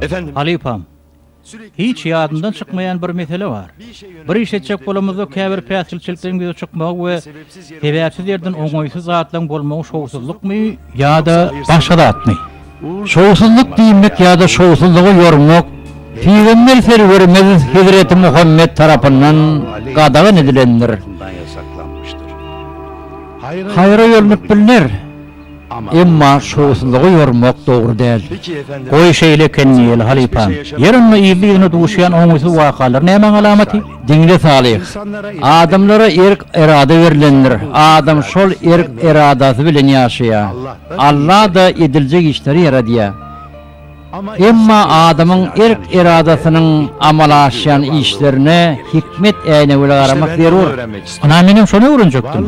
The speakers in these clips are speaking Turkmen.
Efendim. Halypam, hiç ýadymdan çykmaýan bir mesele bar. Bir iş etjek bolamyzda käbir päsgelçilikleriň ýüze çykmagy we sebäpsiz ýerden oňaýsyz zatlaryň bolmagy şowsuzlykmy ýa-da başga zatmy? Şowsuzlyk diýmek ýa-da şowsuzlyga ýormak Pygamber Serwerimiz Hezreti Muhammet tarapyndan gadagan edilendir. Haýra ýolnup bilner. Emma şowsuzlyga ýormak dogry däl. Goý şeýle eken diýeli, halypam. Ýer onda yzly-yzyna duşýan oňaýsyz wakalar nämäň alamaty? Diňle Salyh. Adamlara erk-erada berlendir. Adam şol erk-eradasy bilen ýaşaýar. Alla-da ediljek işleri ýaradýar. Emma adamyň erk-eradasynyň amala aşýan işlerine hikmet äýnegi bilen garamak zerur. Ynha menem şony öwrenjekdim.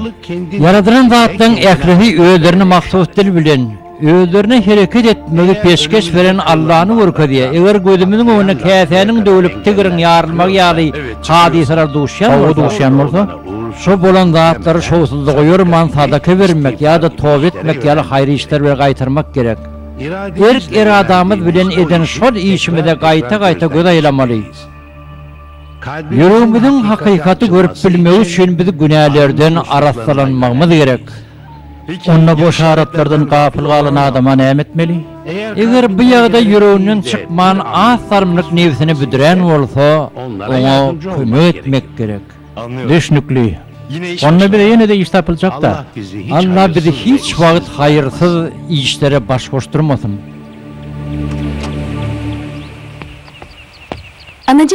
Ýaradylan zatlaryň ählisi özlerine mahsus dil bilen, özlerine hereket etmegi peşgeş beren Allany görkezýär. Eger gözümiziň öňünde käsäniň döwlüp tigiriň ýarylmagy ýaly hadysalar duşýan Hawa duşýan bolsa? Şo bolan zatlary şowsuzlyga ýorman sadaka bermek ýa-da toba etmek ýaly haýyr işler bilen gaýtarmak gerek. Erk-eradamyz bilen eden şol işimize gaýta-gaýta göz aýlamaly. Ýüregimiziň hakykaty görüp bilmegi üçin biz günälerden arassalanmagymyz gerek. Onda bu yşaratlardan gapyl galan adama näme etmeli? Eger bu ýagdaý ýüreginden çykman az salymlyk nebsine büdrän bolsa, oňa kömek etmek gerek. Düşnükli. Onda bize ýene-de iş tapyljak-da. Allah bizi hiç wagt haýyrsyz işlere baş goşdurmasyn.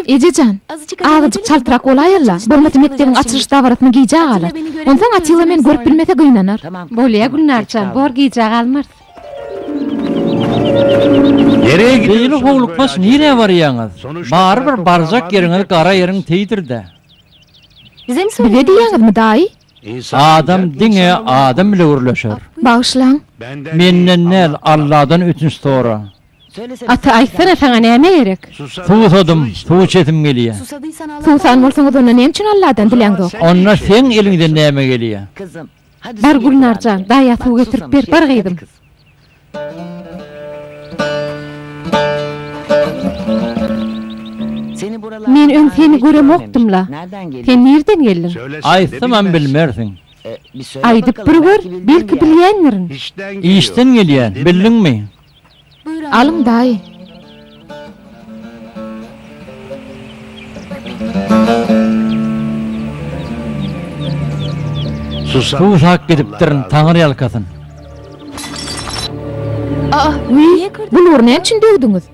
Eje jan, azajyk çaltrak bolaýaly-la, bolmasa mekdebiň açylyş dabarasyna gijä galar. Onsoň Atilla meni görüp bilmese gynanar. Bolýa, Gülnar jan, bor gijä galmarys. Beýle howlukmaç nirä barýaňyz? Barybir barjak ýeriňiz gara ýeriň teýidir-dä. Bize diýýäňizmi, daýy? Adam diňe adam bile gürleşer. Bagyşlaň. Menden däl, Alladan ötünç sora. Ata, aýtsana, saňa näme gerek? Suwsadym, suw içesim gelýä. Suwsan bolsaňyz onda näme üçin Alladan diläňzok? Onda seň eliňden näme gelýä? Bar Gülnar jan, daýa suw getirip ber, bar gyzym. Men öň seni göremokdym-la. Sen nirden geldiň? Aýtsamam bilmersiň. Aýdyp bir gör, belki bilýändirin. Işden gelýän, bildiňmi? Alyň daýy. Suwsap gidipdirin, Taňry ýalkasyn. Wiý, bulgury näme üçin döwdüňiz?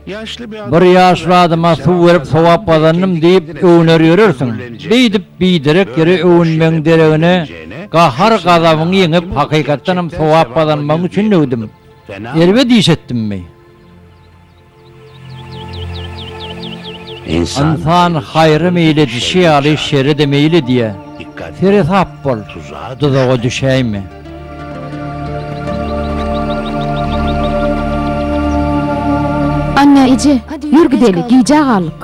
Bir ýaşuly adama suw berip sogap gazandym diýip öwner ýörersiň. Beýdip biderek ýere öwünmegiň deregine gahar-gazabyňy ýeňip hakykatdanam sogap gazanmagyň üçin döwdüm. Erbet iş etdimmi? Ynsan haýra meýil edişi ýaly şere-de meýil edýär. Seresap bol, duzaga düşäýme. Anna eje, ýör gideli, gijä galdyk.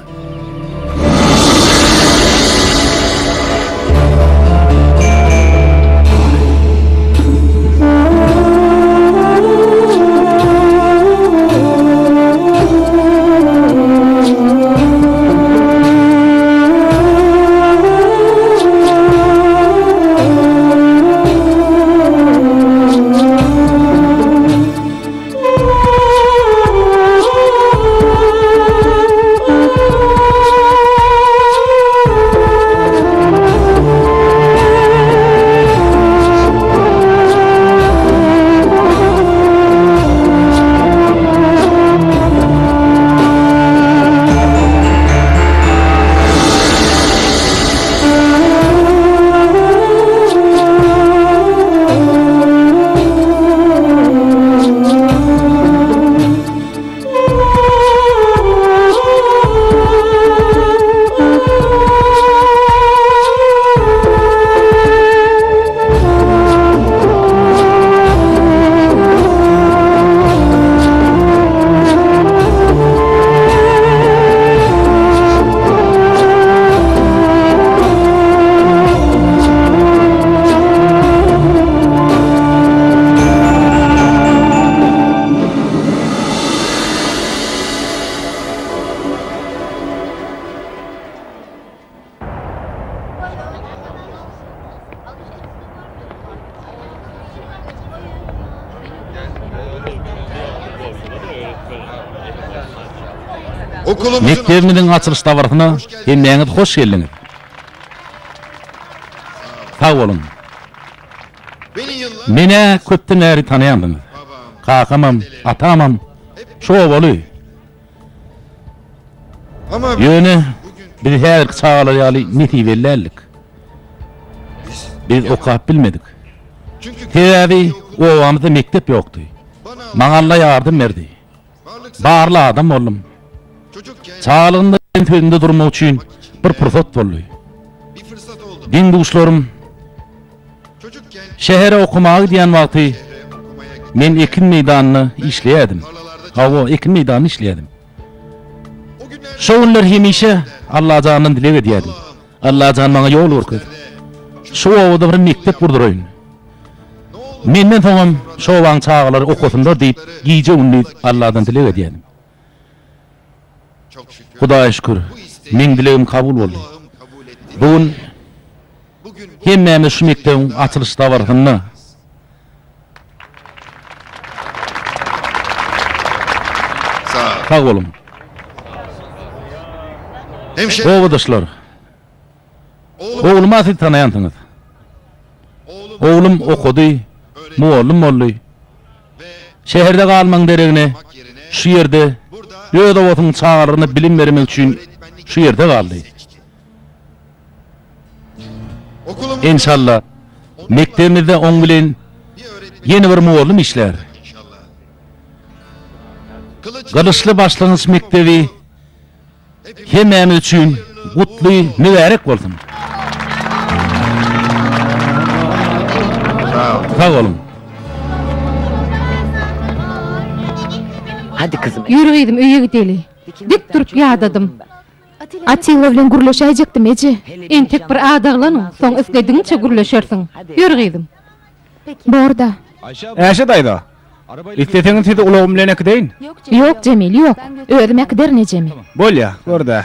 Mekdebimiziň açylyş dabarasyna hemmäňiz hoş geldiňiz. Sag boluň. Men-ä köpden bäri tanaýansyňyz. Kakamam, atamam şu obaly. Ýöne biz häzirki çagalar ýaly nesibeli däldik. Biz okap bilmedik. Sebäbi obamyzda mekdep ýokdy. Maňa Alla ýardam berdi. Barly adam boldum. Çagalygymda meniň sözümde durmak üçin bir pursat boldy. Deň-duşlarym şähere okamaga gidýän wagty men ekin meýdanynda işleýärdim. Hawa, ekin meýdanynda işleýärdim. Şo günler hemişe Allajandan dileg edýärdim. Allajan maňa ýol görkez. Şu obada bir mekdep gurduraýyn. Menden soňam şu obaň çagalary okasynlar diýip gije-gündiz Alladan dileg edýärdim. Hudaýa şükür, meň dilegim kabul boldy. Bu gün hemmämiz şu mekdebiň açylyş dabarasynda Sag boluň. Obadaşlar, oglumy-a siz tanaýansyňyz. Oglum okady, mugallym boldy. Şäherde galmagyň deregine şu ýerde öz obasynyň çagalaryna bilim bermek üçin şu ýerde galdy. Enşalla, mekdebimizde oň bilen ýene bir mugallym işlär. Gylyçly başlangyç mekdebi hemmämiz üçin gutly mübärek bolsun! Sag boluň! Ýör gyzym, öýe gideli. Dik durup ýadadym. Atilla bilen gürleşäýjekdim, eje. Entek bir adaglanyň, soň isledigiňçe gürleşersiň. Ýör gyzym. Bor-da. Äşe daýza, isleseňiz sizi ulagym bilen äkideýin. Ýok, Jemil, ýok. Özüm äkiderin ejemi. Bolýa, gör-dä.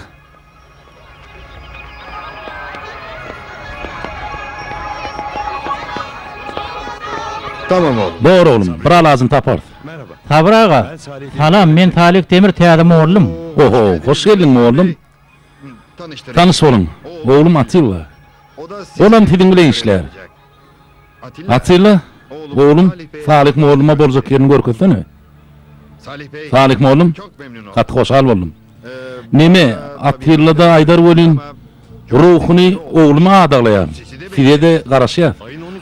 Bor oglum, bir alajyny taparys. Sabyr aga, salam, men Salyh Demir täze mollum. Oho, hoş geldiň mollum. Tanyş boluň, oglum Atilla. Olam siziň bilen işlär. Atilla, oglum, Salyh molluma boljak ýerini görkezsene. Salyh mollum, gaty hoşal boldum. Neme, Atilla-da aýdar welin, ruhuny ogluma adaglaýar. Size-de garaşýas.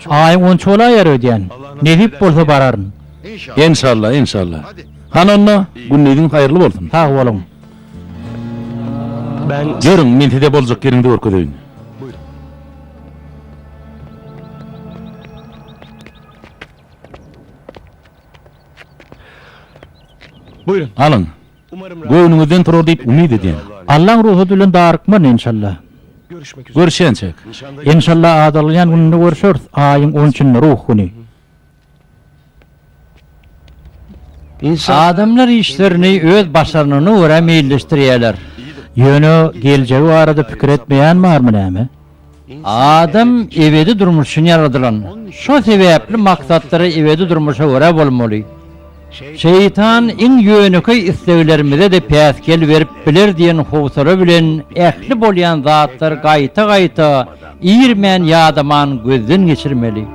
Aýyň onçy bolaýar öýdýän. Nesip bolsa bararyn. Enşalla, enşalla. Hany onda, gündiziň haýyrly bolsun. Sag boluň. Ýörüň, men size boljak ýeriňizi görkezeýin. Alyň. Göwnüňizden turar diýip umyt edýän. Allaň rugsady bilen darykmaryn enşalla. Görüşýänçäk. Enşalla azalýan gününde görüşeris, aýyň on üçünde ruh güni. Adamlar işlerini öz başarnygyna görä meýilleşdirýärler. Ýöne geljegi barada pikir etmeýän barmy näme? Adam ebedi durmuş üçin ýaradylan. Şo sebäpli maksatlary ebedi durmuşa görä bolmaly. Şeýtan iň ýönekeý isleglerimize-de päsgel berip biler diýen howsala bilen ähli bolýan zatlary gaýta-gaýta, irmän-ýadaman gözden geçirmeli.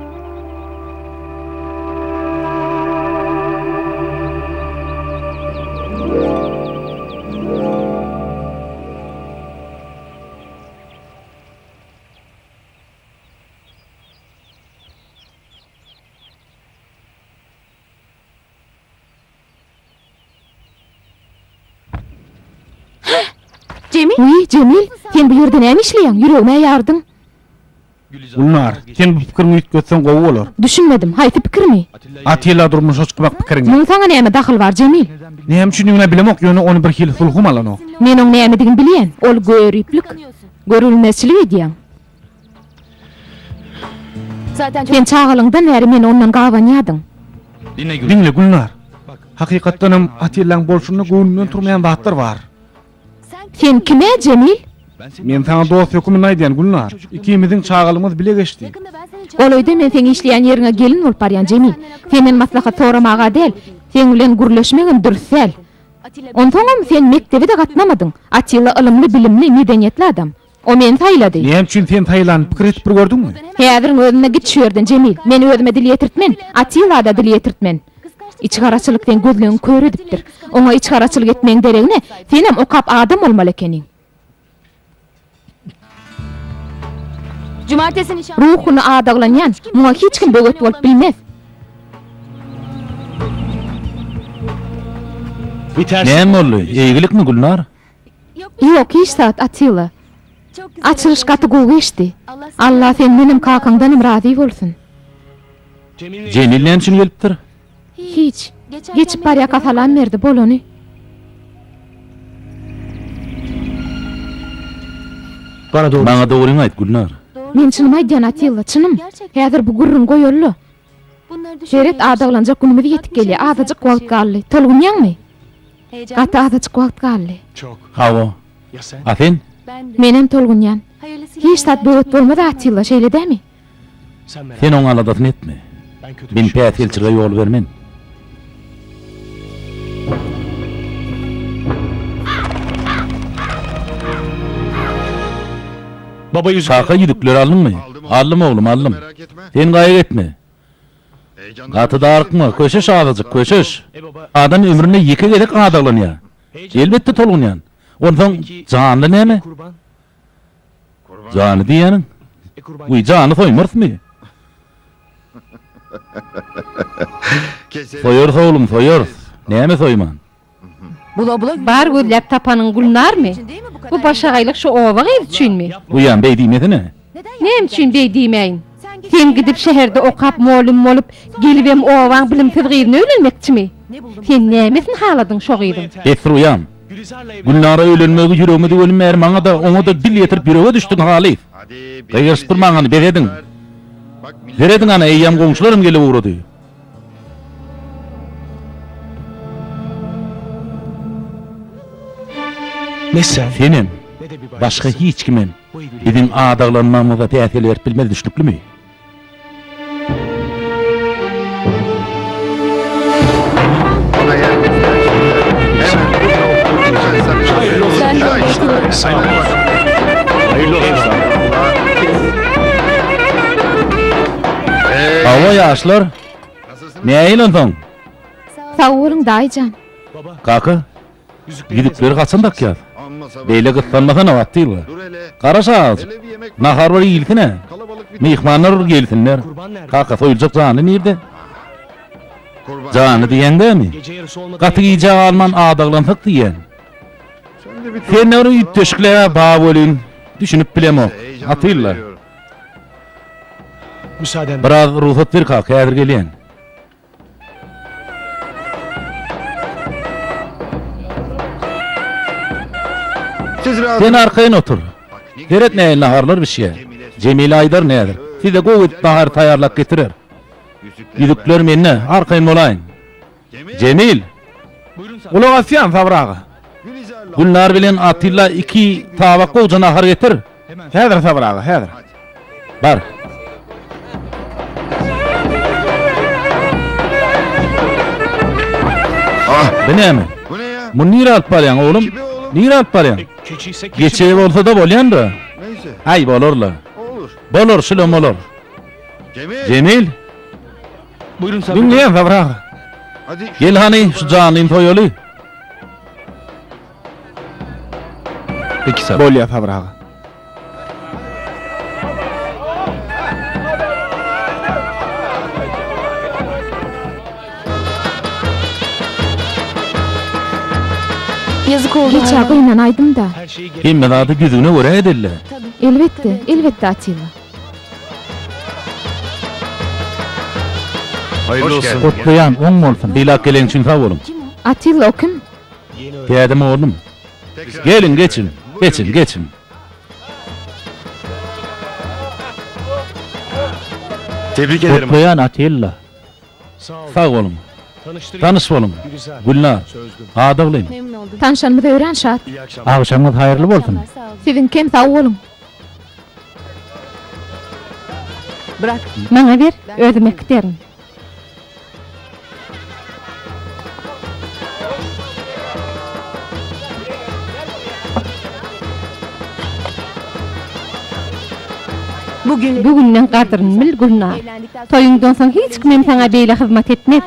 Wiý, Jemil, sen bu ýerde näme işleýäň? Ýüregim-ä ýardyň. Gülnar, sen bu pikiriňi üýtgetseň gowy bolar. Düşünmedim, haýsy pikirimi? Atilla durmuşa çykmak pikiriňi. Muň saňa näme dahyly bar, Jemil? Näme üçindigin-ä bilemok, ýöne ony birhili sulhum alanok. Men oň nämedigini bilýän, ol göriplik. Görülmezçilik edýäň. Sen çagalygyňdan bäri meni ondan gabanýardyň. Diňle, Gülnar. Hakykatdanam Atillaň bolşunda göwnümden turmaýan zatlar bar. Sen kime, Jemil? Men saňa dost höküminde aýdýan, Gülnar. Ikimiziň çagalygymyz bile geçdi. Golaýda men seň işleýän ýeriňe gelin bolup barýan, Jemil. Senden maslahat soramaga däl, seň bilen gürleşmegem dürs däl. Onsoňam sen mekdebe-de gatnamadyň. Atilla ylymly-bilimli, medeniýetli adam. O meni saýlady. Näme üçin seni saýlanyny pikir edip bir gördüňmi? Häziriň özünde git şu ýerden, Jemil. Men özüme dil ýetirtmen. Atilla-da dil ýetirtmen. Içgaraçylyk seň gözlegiňi kör edipdir. Oňa içgaraçylyk etmegiň deregine, senem okap adam bolmaly ekeniň. Ruhuny adaglanýan, muňa hiç kim böwet bolup bilmez. Näme boldy? Eýgilikmi, Gülnar? Ýok, hiç zat, Atilla. Açylyş gaty gowy geçdi. Alla sendenem, kakaňdanam razy bolsun. Jemil näme üçin gelipdir? Hiç. Geçip barýaka salam berdi, bolany. Maňa dogryňy aýt, Gülnar. Men çynymy aýdýan, Atilla, çynym. Häzir bu gürrüňi goýaly-la. Seret, adaglanjak günümiz ýetip gelýär, azajyk wagt galdy. Tolgunýaňmy? Gaty azajyk wagt galdy. Hawa. A sen? Menem tolgunýan. Hiç zat böwet bolmaz, Atilla, şeýle dämi? Sen oň aladasyny etme. Men päsgelçilige ýol bermen. Kaka ýüzükleri aldyňmy? Aldym oglum, aldym. Sen gaýgy etme. Gaty darykma, köşeş azajyk, köşeş. Adam ömründe ýeke gezek adaglanýar. Elbetde tolgunýan. Onsoň janly näme? Jany diýýäniň? Wiý, jany soýmarysmy? Soýarys oglum, soýarys. Näme soýman? Bar gözläp tapanyň Gülnarmy? Bu başagaýlyk şu oba gyzy üçinmi? Uýam, beý diýmesene. Näme üçin beý diýmäýin? Sen gidip şäherde okap mugallym bolup, gelibem obaň bilimsiz gyzyna öýlenmekçimi? Sen nämesini haladyň şo gyzyň? Besdir uýam. Gülnara öýlenmegi ýüregime düwenim bäri maňa-da, oňa-da dil ýetirip ýürege düşdüň halys. Gygyryşyp durmaň hany, bes ediň. Serediň ana, eýýäm goňşularam gelip ugrady. Senem, başga hiç kimem biziň adaglanmagymyza päsgel berip bilmez, düşnüklimi? Hawa ýaşlar. Nähili onsoň? Sag boluň daýy jan. Kaka, Ýüzükleri haçan dakýas? Beýle gyssanmasana Atilla. Garaş azajyk. Nahar bir iýilsin-ä. Myhmanlar bir gelsinler. Kaka, soýuljak janly nirde? Janly diýýäň dämi? Gaty gijä galman adaglansak diýýän. Sende bir üýtgeşiklik-ä bar welin, düşünip bilemok. Atilla. Biraz rugsat ber kaka, häzir gelýän. Sen arkaýyn otur. Seret nähili naharlar bişýär. Jemile aýdar näder. Size gowy edip nahar taýýarlap getirer. Ýüzükler mende, arkaýyn bolaýyň. Jemil! Gulak asýan, Sabyr aga. Gülnar bilen Atilla iki tabak gowja nahar getir. Häzir Sabyr aga, häzir. Bar. Bu näme? Muny nirä alyp barýaň, oglum? Nirä alyp barýaň? Geçi bolsa-da bolýan-da. Aý, bolar-la. Bolar, şulam bolar. Jemil! Diňleýän Sabyr aga. Gel hany, şu janlyny soýaly. Bolýar Sabyr aga. Geçä gynanaýdym-da. Hemme zady düzgüne görä edeli. Elbetde, elbetde Atilla. Gutlaýan, oň bolsun. Sylap geleniň üçin sag boluň. Atilla o kim? Täze mugallym. Geliň, geçiň. Geçiň, geçiň. Gutlaýan Atilla. Sag boluň. Tanyş boluň. Gülnar. Adaglym. Tanşanymyza örän şat. Agşamyňyz haýyrly bolsun. Siziňkem sag boluň. Maňa ber, özüm äkiderin. Bu günleň gadryny bil, Gülnar. Toýuňdan soň hiç kimem saňa beýle hyzmat etmez.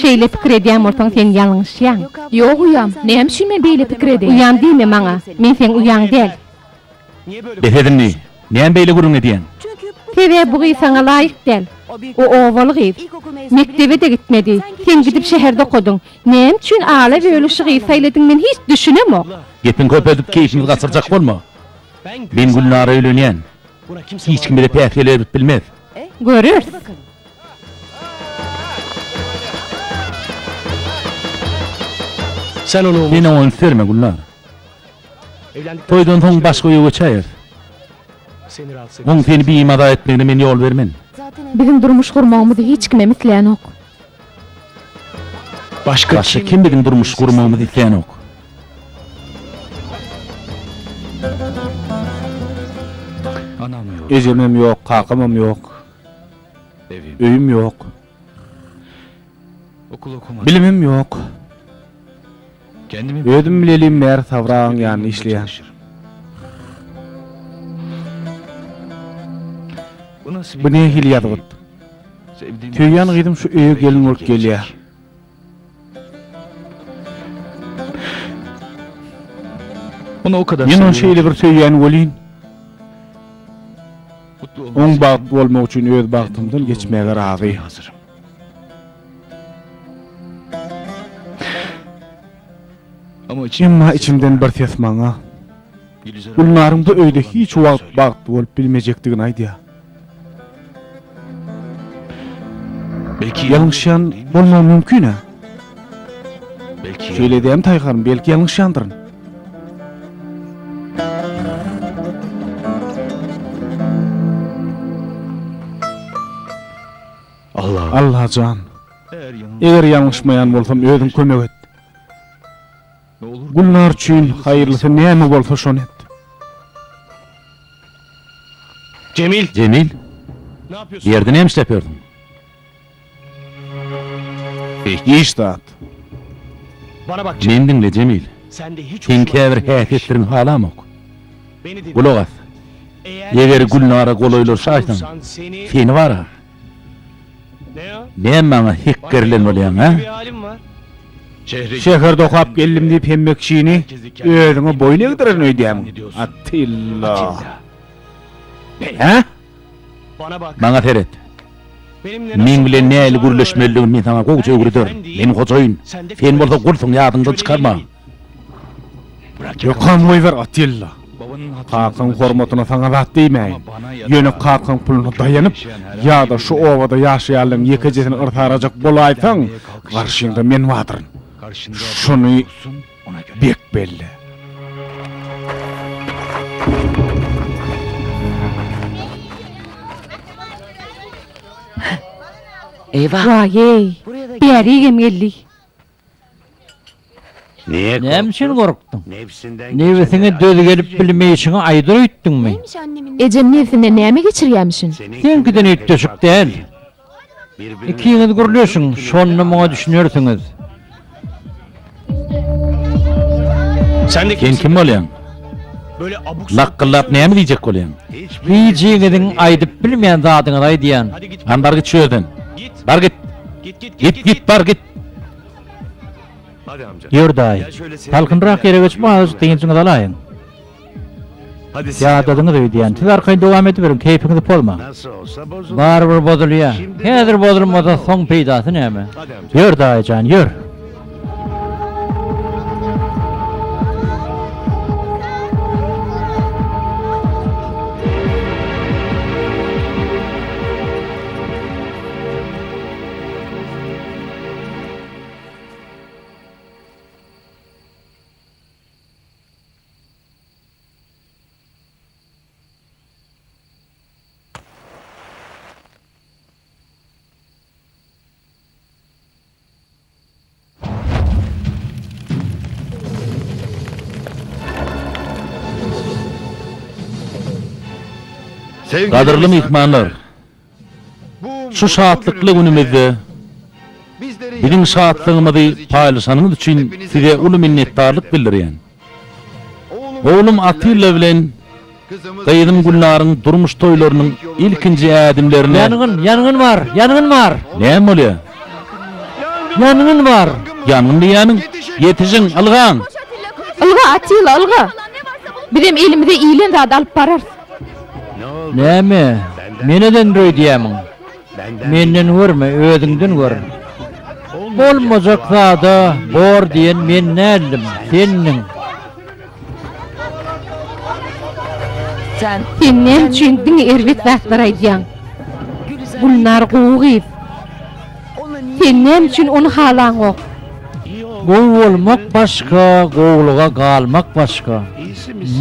Şeýle pikir edýän bolsaň, sen ýalňyşýaň. Ýok, uýam, näme üçin men beýle pikir edeýin? Uýam diýme maňa, men seň uýaň däl. Bes et indi, näme beýle gürrüň edýäň? Sebäbi bu gyz saňa laýyk däl. O obaly gyz. Mekdebe-de gitmedi. Sen gidip şäherde okadyň. Näme üçin ala-böle şu gyzy saýladyň men hiç düşünemok. Gepiňi köpeldip keýpimizi gaçyrjak bolma. Men Gülnara öýlenýän. Hiç kim bize päsgel berip bilmez. Göreris. Sen oňa üns berme, Gülnar. Toýdan soň başga öýe göçäýeris. Oň seni bimaza etmegine men ýol bermen. Biziň durmuş gurmagymyzy hiç kimem islänok. Başga kim biziň durmuş gurmagymyzy islänok? Ejemem ýok, kakamam ýok. Öýüm ýok. Bilimim ýok. Özüm bilelim bäri Sabry agaň ýanynda işleýän. Bu nähili ýazgyt? Söýýän gyzym şu öýe gelin bolup gelýär. Men ony şeýle bir söýýän welin, oň bagtly bolmagy üçin öz bagtymdan geçmäge razy. Emma içimden bir ses maňa, Gülnaryň bu öýde hiç wagt bagtly bolup bilmejekdigini aýdýar. Ýalňyşýan bolmagym mümkin-ä? Şeýle dämi Taýharym, belki ýalňyşýandyryn? Allajan, eger ýalňyşmaýan bolsam özüň kömek et. Gülnar üçin haýyrlysy näme bolsa şony et. Jemil! Jemil! Bu ýerde näme işläp ýörsüň? Hiç zat. Meni diňle, Jemil. Seň käbir häsiýetleriňi halamok. Gulak as. Eger Gülnara golaýlaşaýsaň, seni bar-a. Näme maňa hekgerilen bolýaň, hä? Şäherde okap geldim diýip hemme kişini özüňe boýun egdirerin öýdýämiň? Atilla. Hä? Maňa seret. Meň bilen nähili gürleşmelidigini men saňa gowja öwrederin. Men hojaýyn. Sen bolsa gulsuň, ýadyňdan çykarma. Ýokam goýber, Atilla. Kakaň hormatyna saňa zat diýmäýin. Ýöne kakaň puluna daýanyp, ýa-da şu obada ýaşaýanlaryň ýekejesini yrsarajak bolaýsaň, garşyňda men bardyryn. Şuny bek belle. Waý-eý, bärigem geldi. Näme üçin gorkduň? Nebsiňe döz gelip bilmeýşiňi aýdar öýtdüňmi? Ejem nebsinden näme geçirýämişin? Seňkiden üýtgeşik däl. Ikiňiz gürleşiň, şonda muňa düşünersiňiz. Sen kim bolýaň? Lakgyllap näme diýjek bolýaň? Hijiňiziň aýdyp bilmeýän zadyňyzy aýdýan. Hany bar git şu ýerden. Bar git. Git, git, bar git. Ýör daýy. Salkynrak ýere geçip azajyk dynjyňyzy alaýyň. Ýadadyňyz öýdýän. Siz arkaýyn dowam ediberiň, keýpiňizi pozmaň. Barybir bozulýa. Häzir bozulmasa soň peýdasy näme? Ýör daýy jan, ýör. Gadyrly myhmanlar! Şu şatlykly günümizde biziň şatlygymyzy paýlaşanyňyz üçin size uly minnetdarlyk bildirýän. Oglum Atilla bilen. Gyzym Gülnaryň durmuş toýlarynyň ilkinji ädimlerine. Ýangyn! Ýangyn bar! Ýangyn bar! Näme bolýar? Ýangyn bar! Ýangyn diýýämiň? Ýetişiň, ylgaň! Ylga, Atilla, ylga! Bizem elimize iýlen zady alyp bararys. Näme, men edendir öýdýämiň? Menden görme, özüňden gör. Bolmajak zada bor diýen men däldim, sendiň. Sen näme üçin diňe erbet zatlar aýdýaň? Gülnar gowy gyz. Sen näme üçin ony halaňok? Gowy bolmak başga, gowulyga galmak başga.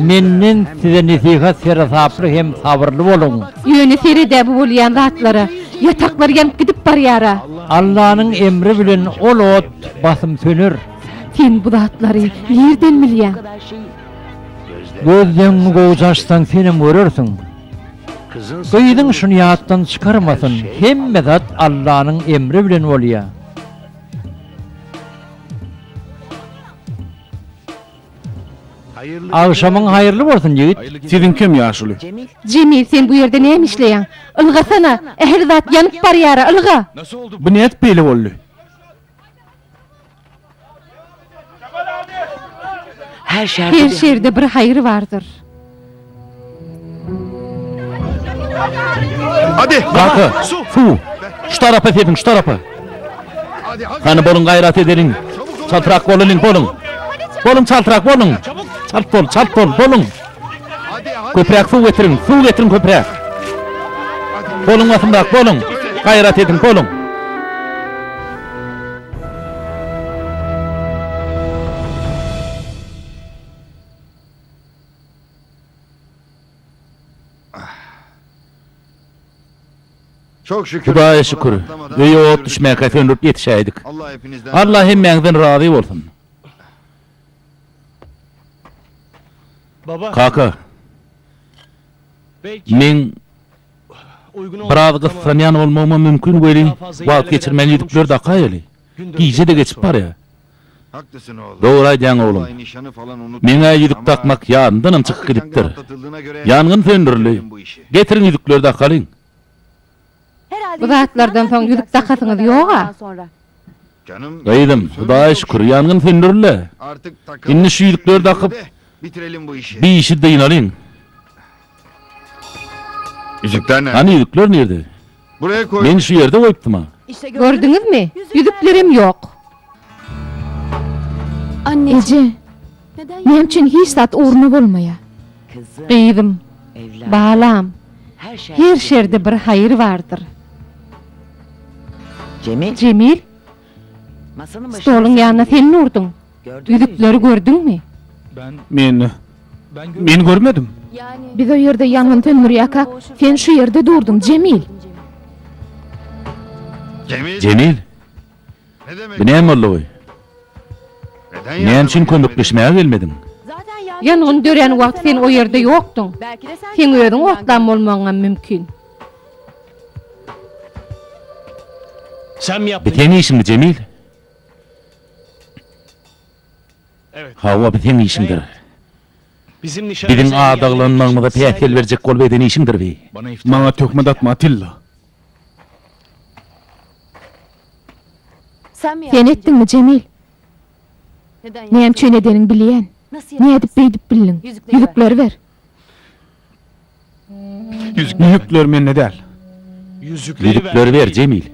Menden size nesihat seresaply hem sabyrly boluň. Ýöne sered-ä bu bolýan zatlara. Ýataklar ýanyp gidip barýar-a. Allanyň emri bilen ol ot basym söner. Sen bu zatlary nirden bilýäň? Gözleňňi gowja açsaň senem görersiň. Gyzyň şuny ýatdan çykarmasyn, hemme zat Allanyň emri bilen bolýa. Agşamyň haýyrly bolsun ýigit. Siziňkem ýaşuly. Jemil sen bu ýerde näme işleýäň? Ylgasana, ähli zat ýanyp barýara, ylga! Bu nädip beýle boldy? Her şerde bir haýyr bardyr. Kaka, suw! Şu tarapa sepiň, şu tarapa! Hany boluň gaýrat edeliň. Çaltrak bolalyň, boluň. Boluň çaltrak boluň. Çalt bol, çalt bol, boluň. Köpräk suw getiriň, suw getiriň köpräk. Boluň basymrak, boluň. Gaýrat ediň, boluň. Hudaýa şükür, öýe ot düşmäkä söndürip ýetişäýdik. Allah hemmäňizden razy bolsun. Kaka, meň biraz gyssanýan bolmagymam mümkin weli, wagt geçirmän ýüzükleri dakaýaly. Gije-de geçip barýar. Dogry aýdýaň oglum. Meň-ä ýüzük dakmak ýadymdanam çykyp gidipdir. Ýangyn söndürildi. Getiriň ýüzükleri dakalyň. Bu zatlardan soň ýüzük dakasyňyz ýog-a? Gyzym, Hudaýa şükür, ýangyn söndürildi. Indi şu ýüzükleri dakyp, bi işi dynalyň. Hany ýüzükler nirde? Men şu ýerde goýupdym-a. Gördüňizmi, ýüzüklerem ýok. Eje, näme üçin hiç zat ugruna bolmaýar? Gyzym, balam, her şerde bir haýyr bardyr. Jemil, stoluň ýanyna sen durduň. Ýüzükleri gördüňmi? Men, men görmedim. Biz o ýerde ýangyn söndürýärkäk, sen şu ýerde durduň, Jemil. Jemil, bu näme boldugy? Näme üçin kömekleşmäge gelmediň? Ýangyn dörän wagt sen o ýerde ýokduň. Seň özüň otlan bolmagyňam mümkin. Bu seň işiňmi, Jemil? Hawa, bu seň işiňdir. Biziň adaglanmagymyza päsgel berjek bolup eden işiňdir bi. Maňa töhmet atma, Atilla. Sen etdiňmi, Jemil? Näme üçin edeniňi bilýän. Nädip beýdip bildiň? Ýüzükleri ber. Ýüzükler mende däl. Ýüzükleri ber, Jemil.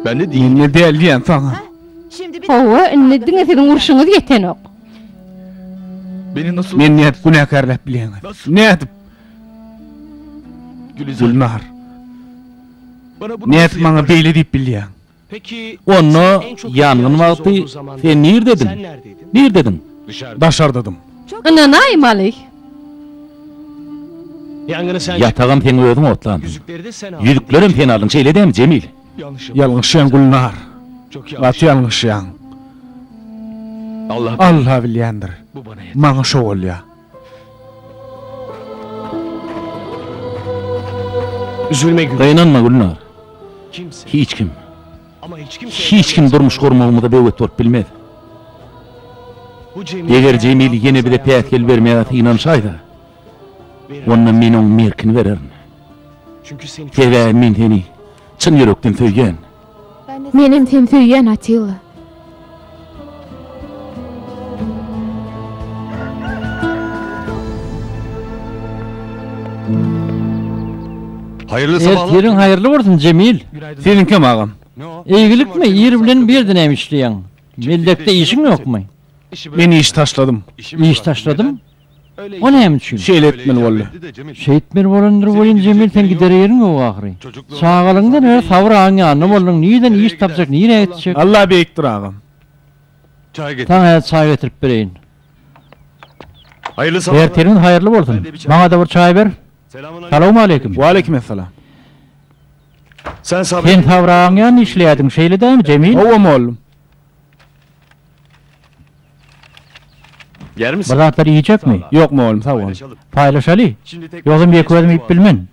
Mende däl diýýän saňa. Hawa, indi diňe siziň urşuňyz ýetenok. Meni nädip günäkärläp bilýäňiz? Nädip? Gülnar. Nädip maňa beýle diýip bilýäň? Onda ýangyn wagty sen nirdediň? Nirdediň? Daşardadym. Ynanaýmaly. Ýatagam seň özüň otlandyň. Ýüzüklerem sen aldyň, şeýle dämi, Jemil? Ýalňyşýaň, Gülnar. Gaty ýalňyşýaň. Alla bilýändir. Maňa şo bolýa. Gynanma, Gülnar. Hiç kim, hiç kim durmuş gurmagymyza böwet bolup bilmez. Eger Jemil ýene bize päsgel bermäge synanyşaýsa. Onda men oň merkini bererin. Sebäbi men seni çyn ýürekden söýýän. Menem seni söýýän, Atilla. Ertiriň haýyrly bolsun, Jemil. Seniňkem, agam. Eýgilikmi, ir bilen bu ýerde näme işleýäň? Mellekde işiň ýokmy? Men işi taşladym. Iş taşladym? O näme üçin? Şeýle etmeli boldy. Şeýtmeli bolandyr welin Jemil seň gidere ýeriň ýok ahyry. Çagalygyňdan bäri Sabyr agaň ýanynda bolduň, nireden iş tapjak, nirä gitjek? Alla beýikdir agam. Saňa häzir çaý getirip bereýin. Ertiriňiz haýyrly bolsun. Maňa-da bir çaý ber. Salowmaleýkim. Waleýkim essalam. Sen Sabyr agaň ýanynda işleýärdiň, şeýle dälmi, Jemil? Hawa, mollum. Bir zatlar iýjekmi? Ýok, mugallym, sag bol. Paýlaşaly. Ýogsam ýeke özüm iýip bilmen.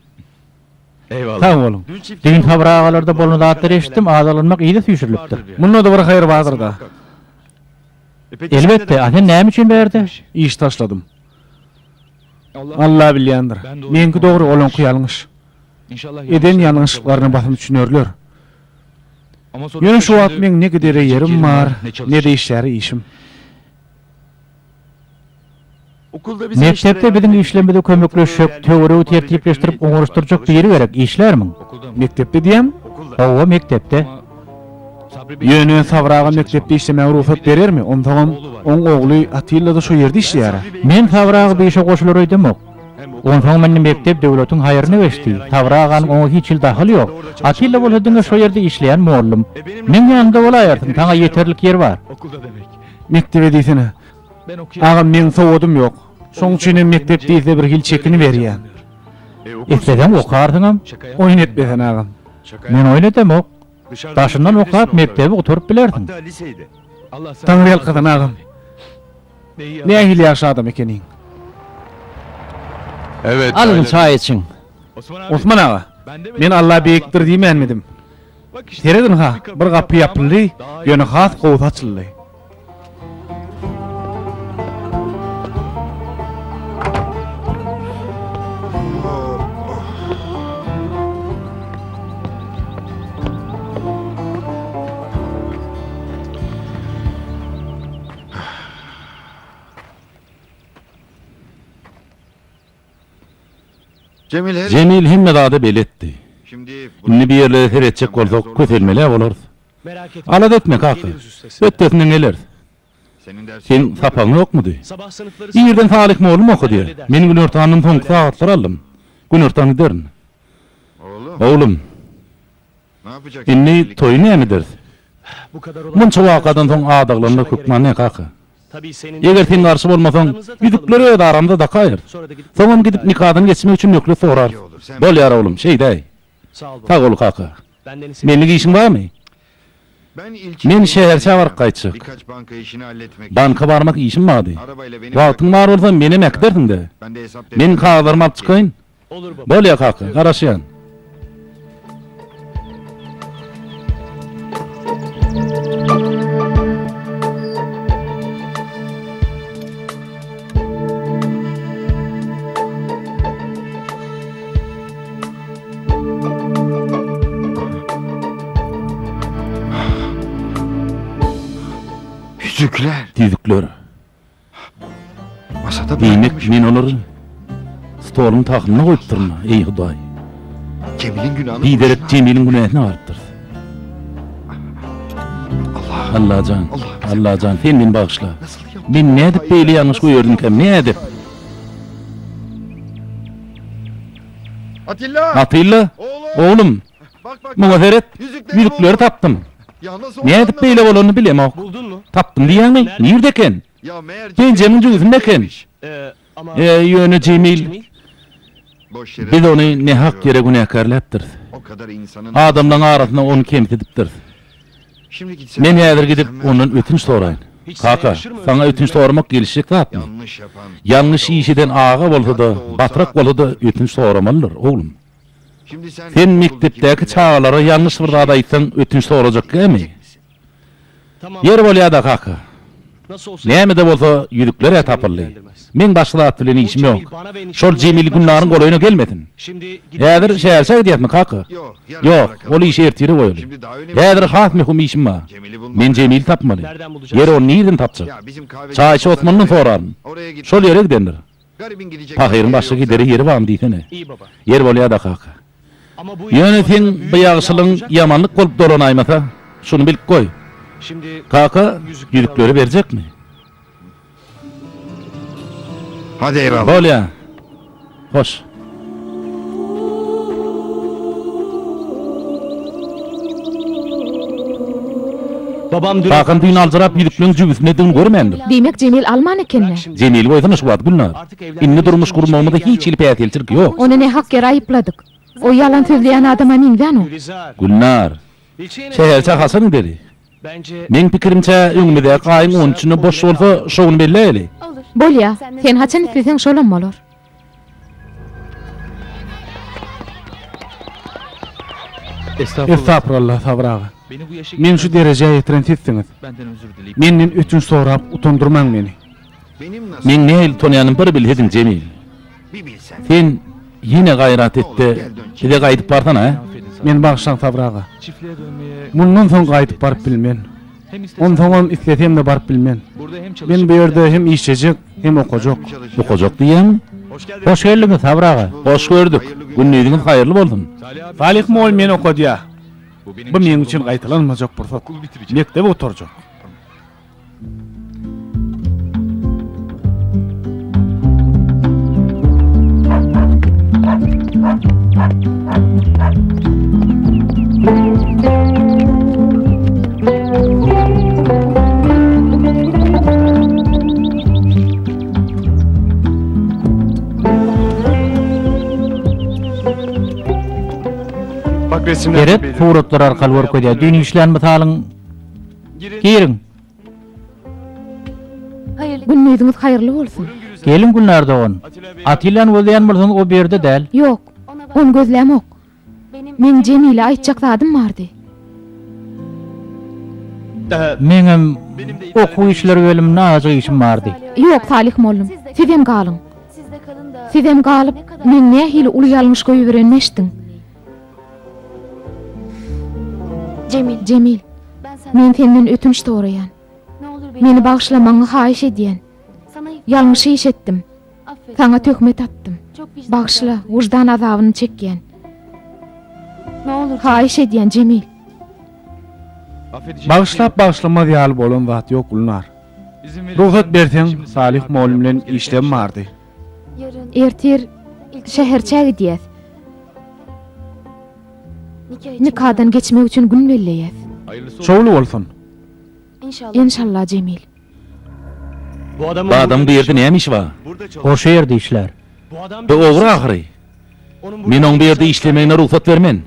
Sag boluň. Düýn Sabyr agalarda bolan zatlary eşitdim, azalanmak yza süýşürilipdir. Munda-da bir haýyr bardyr-da. Elbetde, a sen näme üçin bärde? Iş taşladym. Alla bilýändir. Meňki dogry, olaňky ýalňyş. Eden ýalňyşlyklaryna basym düşünerler. Ýöne şu wagt meň ne gidere ýerim bar, ne-de işläre işim. Mekdepde biziň işlerimize kömekleşjek, töweregi tertipleşdirip oňaryşdyrjak biri gerek, işlärmiň? Mekdepde diýýäňmi? Hawa, mekdepde. Ýöne Sabyr aga mekdepde işlemäge rugsat berermi? Onsoňam oň ogly Atilla-da şo ýerde işleýär-ä. Men Sabyr aga bu işe goşular öýdemok. Onsoňam indi mekdep döwletiň haýryna geçdi. Sabyr aganyň oňa hiç hili dahyly ýok. Atilla bolsa diňe şo ýerde işleýän mollum. Meň ýanymda bolaýarsyň, saňa ýeterlik ýer bar. Mekdebe diýsene. Agam meň sowadym ýok. Şoň üçinem mekdep diýse bir hili çekiniberýän. Isleseň okarsyňam. Oýun etmesene agam. Men oýun edemok. Daşyndan okap mekdebi gutaryp bilersiň. Taňryýalkasyn agam. Nähili ýagşy adam ekeniň. Alyň çaý içiň. Osman aga, men Alla beýikdir diýmänmidim. Seret ynha, bir gapy ýapyldy, ýöne has gowusy açyldy. Jemil hemme zada beletdi. Indi bir ýerlere seretjek bolsak, köselmeli-ä bolarys. Alada etme, kaka. Hötdesinden geleris. Seň sapagyň ýokmudy? Irden Salyh mollum okadýar. Men günortandan soňky sagatlary aldym. Günortan giderin. Oglum. Indi toýy näme ederis? Munça wakadan soň adaglanmak hökman ne, kaka? Eger sen garşy bolmasaň, ýüzükleri öz aramyzda dakaýarys. Soňam gidip nikadan geçmek üçin möhlet sorarys. Bolýar, oglum, şeýdäý. Sag bol, kaka. Menlik işiň barmy? Men şäherçä baryp gaýtjak. Banka barmak işim bardy. Wagtyň bar bolsa, menem äkidersiň-dä. Men kagyzlarymy alyp çykaýyn. Bolýa kaka, garaşýan. Ýüzükler. Diýmek, men olary stoluň tahynda goýupdyryn, eý, Hudaý. Biderek Jemiliň günäsine galypdyrys. Allajan, Allajan, sen meni bagyşla. Men nädip beýle ýalňyş goýberdimkäm, nädip? Atilla! Oglum! Muňa seret, ýüzükleri tapdym. Nädip beýle bolanyny bilemok. Tapdym diýýäňmi? Nirde eken? Penjemiň jübüsinde eken. E, ýöne Jemil, biz ony nähak ýere günäkärläpdiris. Adamlaň arasynda ony kemsidipdiris. Men häzir gidip, ondan ötünç soraýyn. Kaka, saňa ötünç soramak gelişjek zatmy? Ýalňyş iş eden aga bolsa-da, batrak bolsa-da ötünç soramalydyr, oglum. Sen mekdepdäki çagalara ýalňyş bir zat aýtsaň, ötünç sorajak dälmi? Ýeri bolýa-da, kaka. Näme-de bolsa, ýüzükler-ä tapyldy. Meň başga zat bilen işim ýok. Şol Jemil Gülnaryň golaýyna gelmesin. Häzir şäherçä gidýäsmi, kaka? Ýok, ol işi ertire goýaly. Häzir has möhüm işim bar. Men Jemili tapmaly. Ýeri ony nirden tapjak? Çaýçy Osmandan soraryn. Şol ýere gidendir. Pahyryň başga gidere ýeri barmy diýsene. Ýer bolýa-da, kaka. Ýöne seň bu ýagşylygyň ýamanlyk bolup dolanaýmasa, şuny bilip goý. Kaka, ýüzükleri berjekmi? Hadi eyvallah. Bolýa. Hoş. Kakam düýn aljyrap ýüzükleň jübüsindedigini görmändir. Diýmek Jemil alman eken-dä. Jemili goýsana şu wagt Gülnar. Indi durmuş gurmagymyza hiç hili päsgelçilik ýok. Ony nähak ýere aýypladyk. O ýalan sözleýän adama meňzänok. Gülnar. Şäherçä haçan gideli? Meň pikirimçe, öňümizdäki aýyň on üçünde boş bolsa, şo gün belläýeli. Bolýa. Sen haçan isleseň şolam bolar. Estagfurallah Sabyr aga. Meni şu derejä ýetiren sizsiňiz. Menden ötünç sorap utandyrmaň meni. Meň nähili utanýanym bir bilsediň Jemil. Sen ýene gaýrat et-de, bize gaýdyp barsana, hä? Meni bagyşlaň Sabyr aga. Mundan soň gaýdyp baryp bilmen. Onsoňam islesem-de baryp bilmen. Men bu ýerde hem işlejek, hem okajak. Okajak diýýäňmi? Hoş geldiňiz, Sabyr aga. Hoş gördük. Gündiziňiz haýyrly bolsun. Salyh mugallym meni okadýar. Bu meň üçin gaýtalanmajak pursat. Mekdebi gutarjak. Seret, suratlar arkaly görkezýär. Düýn işlän mysalyň Giriň. Gündiziňiz haýyrly bolsun. Geliň Gülnar dogan. Atillany gözleýän bolsaňyz o bu ýerde däl. Ýok, ony gözlämok. Meň Jemile aýtjak zadym bardy. Meňem okuw işleri bölüminde azajyk işim bardy. Ýok, Salyh mollum, sizem galyň. Sizem galyp, meň nähili uly ýalňyş goýberenimi eşdiň. Jemil, men senden ötünç soraýan. Meni bagyşlamagyňy haýyş edýän. Ýalňyş iş etdim. Saňa töhmet atdym. Bagyşla, wyždan azabyny çekýän. Haýyş edýän, Jemil. Bagyşlap bagyşlamaz ýaly bolan zat ýok, Gülnar. Rugsat berseň, Salyh mollum bilen işlem bardy. Ertir şäherçä gidýäs. Nikadan geçmek üçin gün belleýäs. Şowly bolsun. Enşalla, Jemil. Bu adamyň bu ýerde näme işi bar? O şu ýerde işlär. Bu ogry ahyry. Men oň bu ýerde işlemegine rugsat bermen.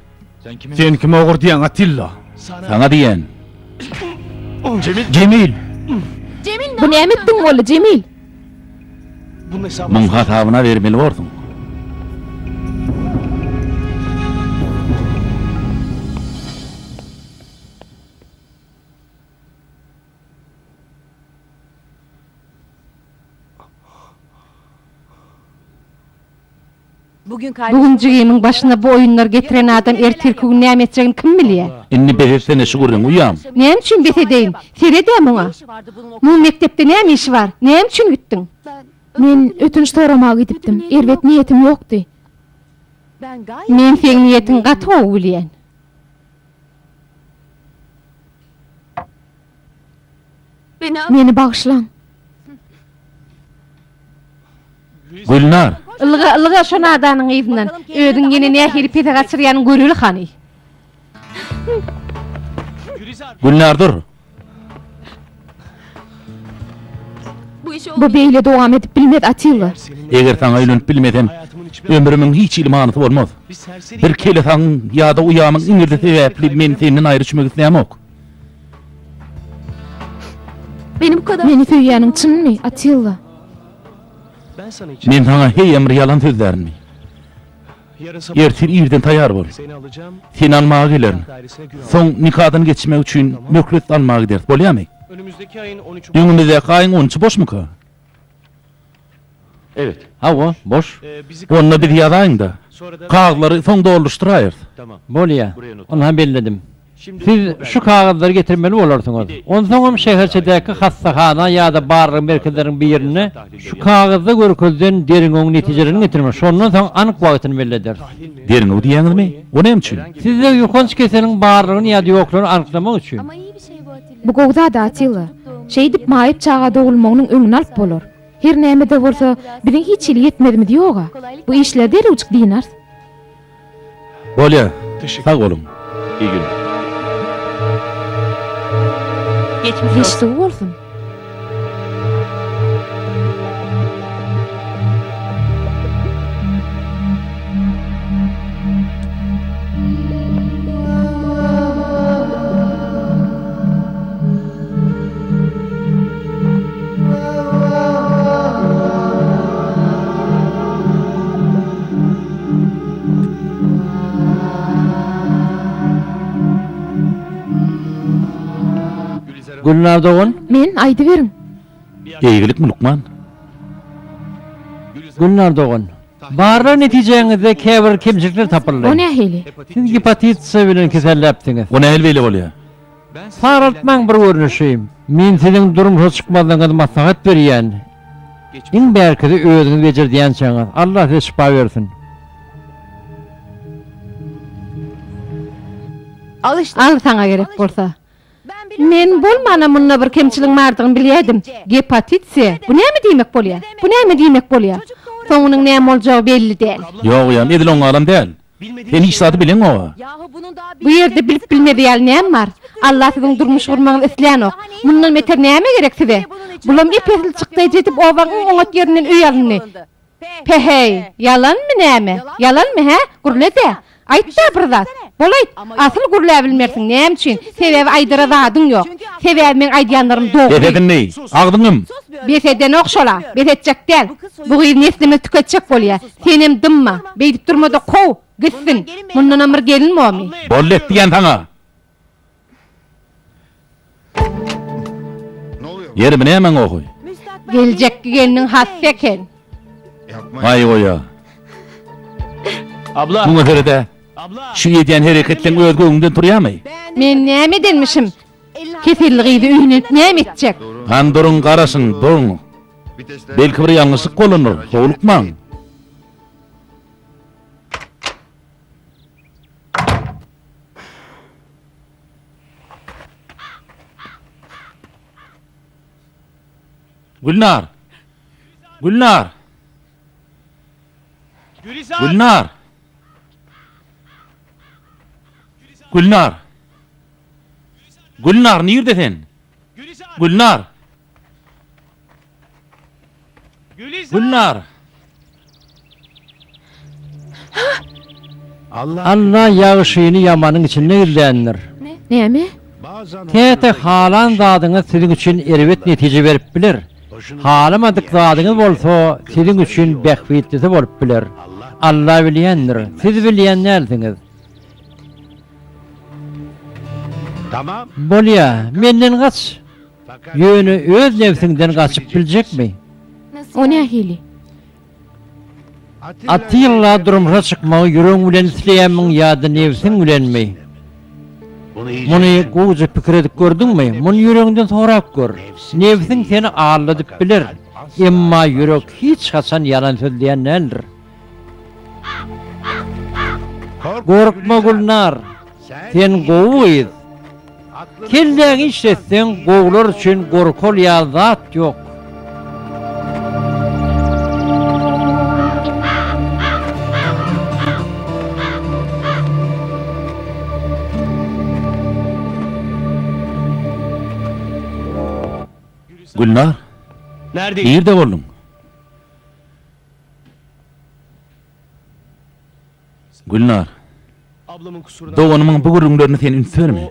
Sen kime ogry diýýäň, Atilla? Saňa diýýän. Jemil! Bu näme etdiň boldy, Jemil? Muň hasabyna bermeli borsuň. Bu gün jigimiň başyna bu oýunlary getiren adam ertirki gün näme etjegini kim bilýär? Indi bes etsene şu gürrüňi uýam. Näme üçin bes edeýin? Sered-ä muňa. Muň mekdepde näme işi bar? Näme üçin gitdiň? Men ötünç soramaga gidipdim. Erbet niýetim ýokdy. Men seň niýetiňi gaty gowy bilýän. Meni bagyşlaň. Gülnar! Ylga, ylga şo nadanyň yzyndan. Özüň ýene nähili pese gaçyrýanyňy göreli hany. Gülnar dur! Bu beýle dowam edip bilmez, Atilla. Eger saňa öýlenip bilmesem, ömrümiň hiç hili manysy bolmaz. Bir kelesaňyň ýa-da uýamyň iňirdisi sebäpli men senden aýry düşmek islämok. Meni söýýäniň çynmy, Atilla? Men saňa heýem bir ýalan sözlärinmi? Ertir irden taýýar bol. Seni almaga gelerin. Soň nikadan geçmek üçin möhlet almaga gideris, bolýamy? Öňümizdäki aýyň on üçi boşmyka? Hawa, boş. Onda bizi ýazaýyň-da. Kagyzlary soň dolduryşdyraýarys. Bolýa. Ynha belledim. Siz şu kagyzlary getirmeli bolarsyňyz. Onsoňam şäherçedäki hassahana ýa-da barlag merkezleriniň birinde şu kagyzda görkezilen derňewiň netijelerini getirmeli. Şondan soň anyk wagtyny bellederis. Derňew diýýäňizmi? O näme üçin? Sizde ýokanç keseliň barlygyny ýa-da ýoklugyny anyklamak üçin. Bu gowy zat, Atilla. Şeýdip maýyp çaga dogulmagynyň öňüni alyp bolar. Her näme-de bolsa, biziň hiç hili ýetmezimiz ýog-a. Bu işleri derrewjik dynarys. Bolýa, sag boluň. Geçdigi bolsun. Gülnar dogan. Men, aýdyberiň. Eýgilikmi, lukman? Gülnar dogan. Barlag netijäňizde käbir kemçilikler tapyldy. O nähili? Siz gepatit C bilen keselläpsiňiz. O nähili beýle bolýar? Saraltmaň bir görnüşi. Men siziň durmuşa çykmazlygyňyzy maslahat berýän. Iň bärkisi özüňiz bejerdýänçäňiz. Allah size şypa bersin. Al saňa gerek bolsa. Men bolmana munda bir kemçiligiň bardygyny bilýädim. Gepatit C. Bu näme diýmek bolýa? Bu näme diýmek bolýa? Soňunyň näme boljagy belli däl. Ýok uýam, edil oňňalam däl. Sen hiç zady bileňoga. Bu ýerde bilip bilmez ýaly näme bar? Allah siziň durmuş gurmagyňyzy islänok. Mundan beter näme gerek size? Bulam ep-esli çykdaýjy edip obaň iň oňat ýerinden öý alyndy. Päheý, ýalanmy näme? Ýalanmy, hä? Gürle-dä. Aýt-da bir zat. Bol-aýt. Asyl gürläbilmersiň. Näme üçin? Sebäbi aýdara zadyň ýok. Sebäbi meň aýdýanlarym dogry. Bes et indi. Agzyňy ýum. Bes edenok şol-a. Bes etjek däl. Bu gyz neslimizi tüketjek bolýa. Senem dymma. Beýdip durma-da kow. Gitsin. Mundanam bir gelin bormy? Boldy et diýýän saňa. Ýeri bu nämäň gohy? Geljekki gelniň hassa eken. Aý goýa. Muňa sered-ä. Şu edýän hereketleň öz göwnüňden turýamy? Men näme edenmişim? Keselli gyzy öýlenip näme etjek? Hany duruň garaşyň, duruň. Belki bir ýalňyşlyk bolandyr, howlukmaň. Gülnar! Gülnar! Gülnar! Gülnar! Gülnar nirde sen? Gülnar! Gülnar! Alla ýagşyny ýamanyň içinde gizländir. Näme? Käte halan zadyňyz siziň üçin erbet netije berip biler. Halamadyk zadyňyz bolsa siziň üçin bähbitlisi bolup biler. Alla bilýändir, siz bilýän dälsiňiz. Bolýa, menden gaç. Ýöne öz nebsiňden gaçyp biljekmi? O nähili? Atilla durmuşa çykmagy ýüregiň bilen isleýärmiň ýa-da nebsiň bilenmi? Muny gowuja pikir edip gördüňmi? Muny ýüregiňden sorap gör. Nebsiň seni aldadyp biler, emma ýürek hiç haçan ýalan sözleýän däldir. Gorkma Gülnar, sen gowy gyz. Kelläňi işletseň gowular üçin gorkal ýaly zat ýok. Gülnar, nirde bolduň? Gülnar, doganymyň bu gürrüňlerine sen üns berme.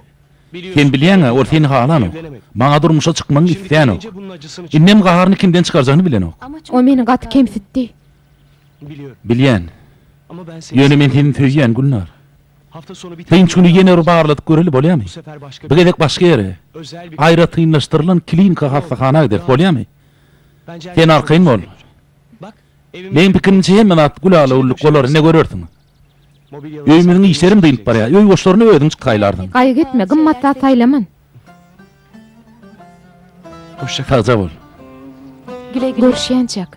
Sen bilýäň-ä, ol seni halanok. Maňa durmuşa çykmagyňy islänok. Indem gaharyny kimden çykarjagyny bilenok. O meni gaty kemsitdi. Bilýän. Ýöne men seni söýýän, Gülnar. Dynç güni ýene bir barladyp göreli bolýamy? Bu gezek başga ýere, aýratynlaşdyrylan klinika hassahana gideris bolýamy? Sen arkaýyn bol. Meň pikirimçe hemme zat gülala-güllük bolar, ine görersiň. Öýümiziň işlerem dynyp barýar. Öý goşlaryny özüň çyk saýlarsyň. Gaýgy etme, gymmat zat saýlaman. Sagja bol. Görüşýänçäk.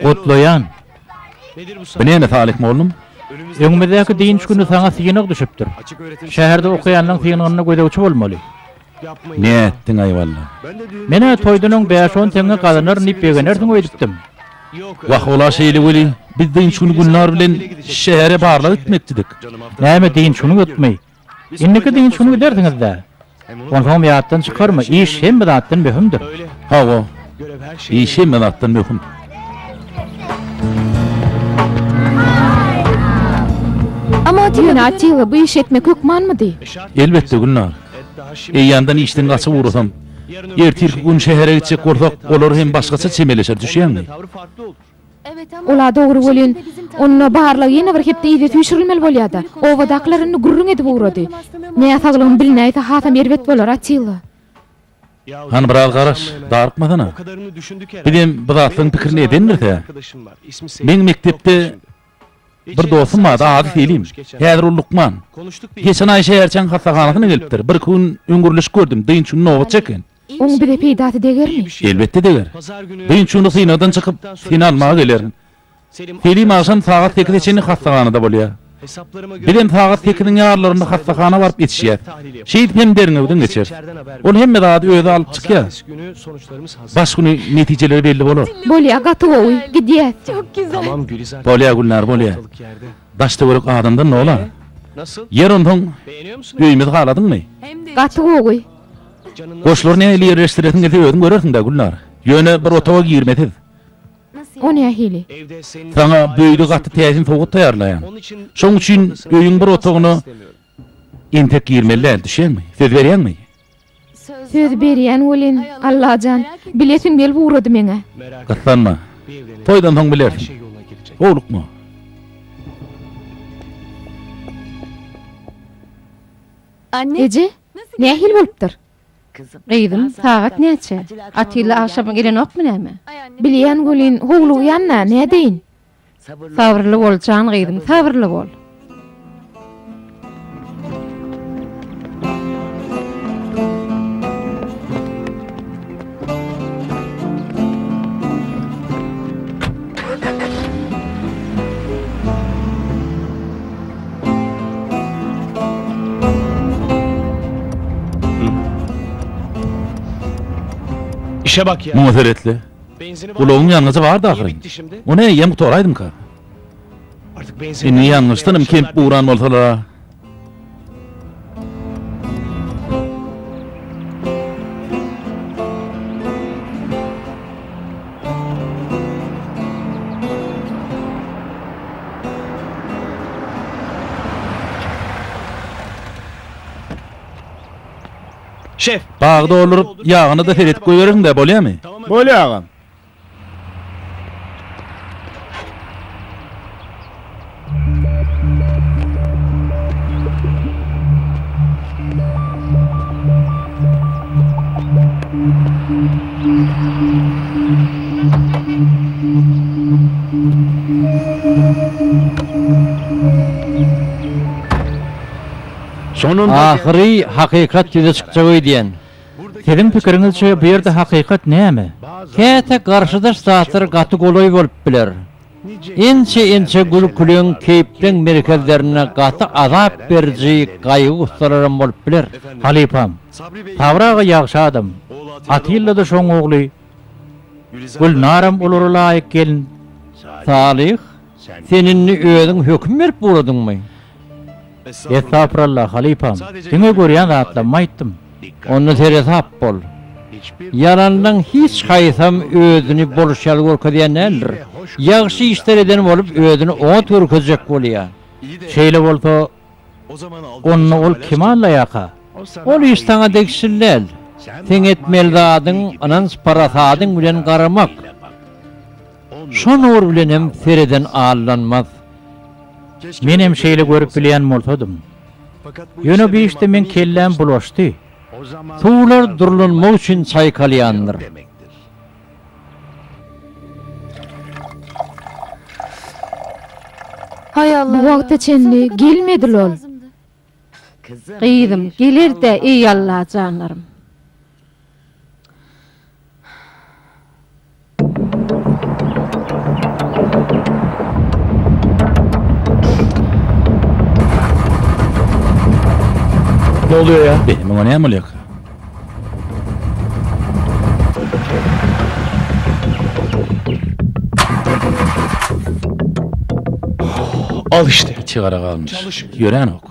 Gutlaýan. Bu näme Salyh mollum? Öňümizdäki dynç güni saňa synag düşüpdir. Şäherde okaýanlaň synagynda gözegçi bolmaly. Nätdiň-aý walla? Men-ä toýdan öň bäş-on teňňe gazanaryn diýip begenersiň öýdüpdim. Wah, ol-a şeýle weli, biz dynç güni Gülnar bilen şähere barlag etmekçidik. Näme dynç güni gytmy? Indiki dynç güni gidersiňiz-dä. Onsoňam ýatdan çykarma, iş hemme zatdan möhümdir. Hawa, iş hemme zatdan möhüm. Ýöne Atilla bu işi etmek hökmanmydy? Elbetde, Gülnar. Eýýämden işden gaçyp ugrasam, ertirki gün şähere gitjek bolsak, olar hem başgaça çemeleşer, düşýäňmi? Ol-a dogry welin, onda barlag ýene bir hepde yza süýşürilmeli bolýa-da. Obadakylar indi gürrüň edip ugrady. Näsaglygyň bilinäýse hasam erbet bolar, Atilla. Hany biraz garaş, darykmasana. Bizem bu zatlaryň pikirini edendiris-ä. Meň mekdepde bir dostum bardy, ady Selim. Häzir ol lukman. Geçen aý şäherçäň hassahanasyna gelipdir. Birki gün öň gürleşip gördüm, dynç güni nobat çeken. Oň bize peýdasy degermi? Elbetde deger. Dynç güni synagdan çykyp, seni almaga gelerin. Selim agşam sagat sekize çenli hassahanada bolýar. Bizem sagat sekiziň ýarlarynda hassahana baryp ýetişýäs. Şeýdip hem derňewden geçeris. Ol hemme zady özi alyp çykýar. Baş güni netijeleri belli bolar. Bolýa, gaty gowy. Gidýäs. Bolýa, Gülnar, bolýa. Daş-töwerek adamdan dola. Ýer onsoň, öýümizi haladyňmy? Gaty gowy. Goşlary nähili ýerleşdiresiň gelse özüň görersiň-dä, Gülnar. Ýöne bir otaga girmesiz. O nähili? Saňa bu öýde gaty täsin sowgat taýýarlaýan. Şoň üçin öýüň bir otagyna entek girmeli däl, düşýäňmi? Söz berýäňmi? Söz berýän welin, Allajan, bilesiň gelip ugrady meň-ä. Gyssanma. Toýdan soň bilersiň. Howlukma. Eje, nähili bolupdyr? Gyzym, sagat näçe? Atilla agşama gelenokmy näme? Bilýän welin, howlugýan-da, nädeýin? Sabyrly bol, jan gyzym, sabyrly bol. Muňa seretli. Ulagyň ýangyjy bardy ahyryn. Ony eýýäm gutaraýdymka? Indi ýangyçdanam kemp ugran bolsalar-a. Bagy dolduryp, ýagyny-da seredip goýberersiň-dä, bolýamy? Bolýa, agam. Ahyry hakykat ýüze çykjak öýdýän. Siziň pikiriňizçe bu ýerde hakykat näme? Käte garşydaş zatlar gaty golaý bolup biler. Ençe-ençe gülküleň, keýpleň merkezlerinde gaty azap beriji gaýgy-gussalaram bolup biler. Halypam, Sabry aga ýagşy adam. Atilla-da şoň ogly. Gülnaram olara laýyk gelin. Salyh, sen indi özüň höküm berip ugradyňmy? Estagfurallah, halypam. Diňe görýän zatlarymy aýtdym. Onda seresap bol. Ýalanlaň hiç haýsam özüni bolşy ýaly görkezýän däldir. Ýagşy işler eden bolup özüni oňat görkezjek bolýar. Şeýle bolsa, onda ol kimi aldaýarka? Ol iş saňa degişli däl. Seň etmeli zadyň ynanç-parasadyň bilen garamak. Şo nur bilenem sereden aldanmaz. Menem şeýle görüp bilýän bolsadym. Ýöne bu işde meň kelläm bulaşdy. Suwlar durlanmak üçin çaýkalýandyr. Bu wagta çenli gelmedi lol. Gyzym, geler-dä, eý Alla janlarym. Be, muňa näme bolýarka? Al işte. Içi gara galmyş. Ýöränok.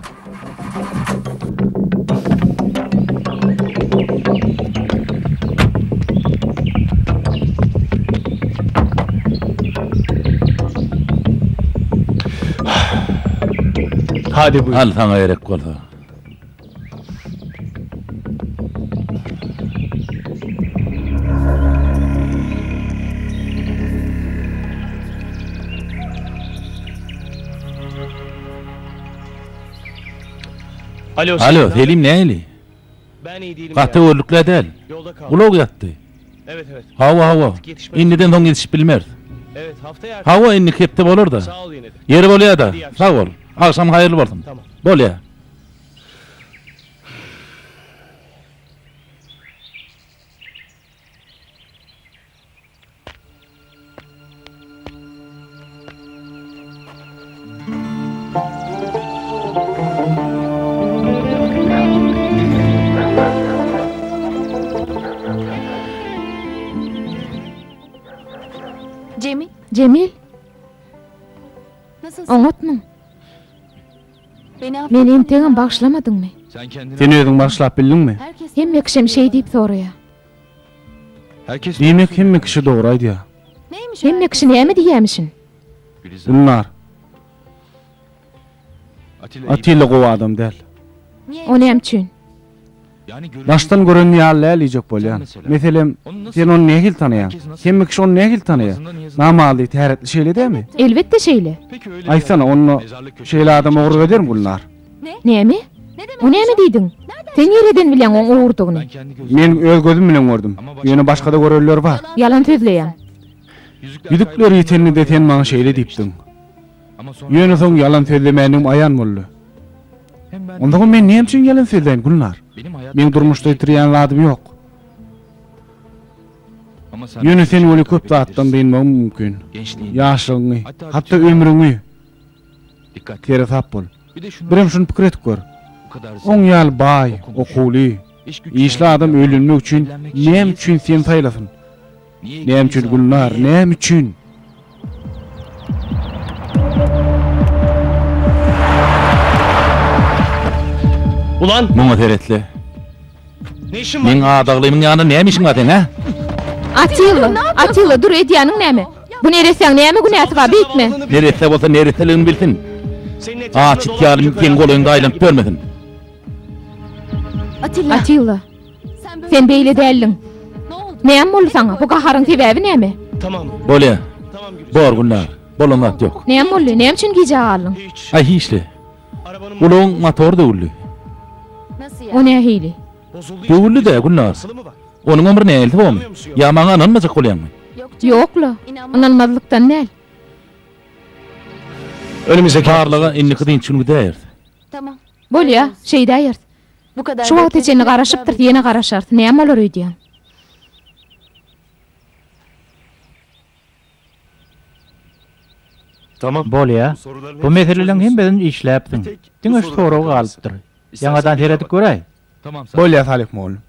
Hadi buyur. Al saňa gerek bolsa. Alo, Selim nähili? Gaty öwürlikle däl. Ulag ýatdy. Hawa, hawa. Indiden soň ýetişip bilmeris. Hawa, indiki hepde bolar-da. Ýeri bolýa-da. Sag bol. Agşam haýyrly bolsun. Bolýa. Jemil. Oňatmyň? Meni entegem bagyşlamadyňmy? Sen özüň bagyşlap bildiňmi? Hemme kişem şeý diýip soraýar. Diýmek hemme kişi dogry aýdýar. Hemme kişi näme diýýämişin? Gülnar. Atilla gowy adam däl. O näme üçin? Daşdan gören ýaly däl diýjek bolýan. Meselem, sen ony nähili tanaýaň? Hemme kişi ony nähili tanaýar? Namazly, täretli şeýle dälmi? Elbetde şeýle. Aýtsana, onda şeýle adam ogurlyk edermi Gülnar? Näme? O näme diýdiň? Sen nireden bilýäň oň ogurdygyny? Men öz gözüm bilen gördüm. Ýöne başga-da görenler bar. Ýalan sözleýäň. Ýüzükler ýitende-de sen maňa şeýle diýipdiň. Ýöne soň ýalan sözlemändigim aýan boldy. Onsoňam men näme üçin ýalan sözläýin, Gülnar? Meň durmuşda ýitirýän zadym ýok. Ýöne sen weli köp zatdan dynmagyň mümkin. Ýaşlygyňy, hatda ömrüňi. Seresap bol. Birem şuny pikir edip gör. Oň ýaly baý, okuwly, işli adam öýlenmek üçin näme üçin seni saýlasyn? Näme üçin Gülnar, näme üçin? Ulan! Muňa seretle. Meň adaglymyň ýanynda näme işiň bar seň, hä? Atilla, Atilla, dur, edýäniň näme? Bu neressäň näme günäsi bar, beýtme. Neresse bolsa neresseligini bilsin. Aç it ýaly seň golaýyňda aýlanyp ýörmesin. Atilla, sen beýle däldiň. Näme boldy saňa? Bu gaharyň sebäbi näme? Bolýa. Bor Gülnar. Bolan zat ýok. Näme boldy? Näme üçin gijä galdyň? Aý hiç-le. Ulagyň motory döwüldi. O nähili? Döwüldi-dä, Gülnar. Onuňam bir nähilisi bormy? Ýa maňa ynanmajak bolýaňmy? Ýok-la, ynanmazlykdan däl. Barlaga indiki dynç güni gidäýeris. Bolýa, şeýdäýeris. Şu wagta çenli garaşypdyrys, ýene garaşarys. Näme bolar öýdýäň? Bolýa. Bu meseleleriň hemmesini işläpsiň. Diňe şu sorag galypdyr. Ýaňadan seredip göräý. Bolýa Salyh mugallym.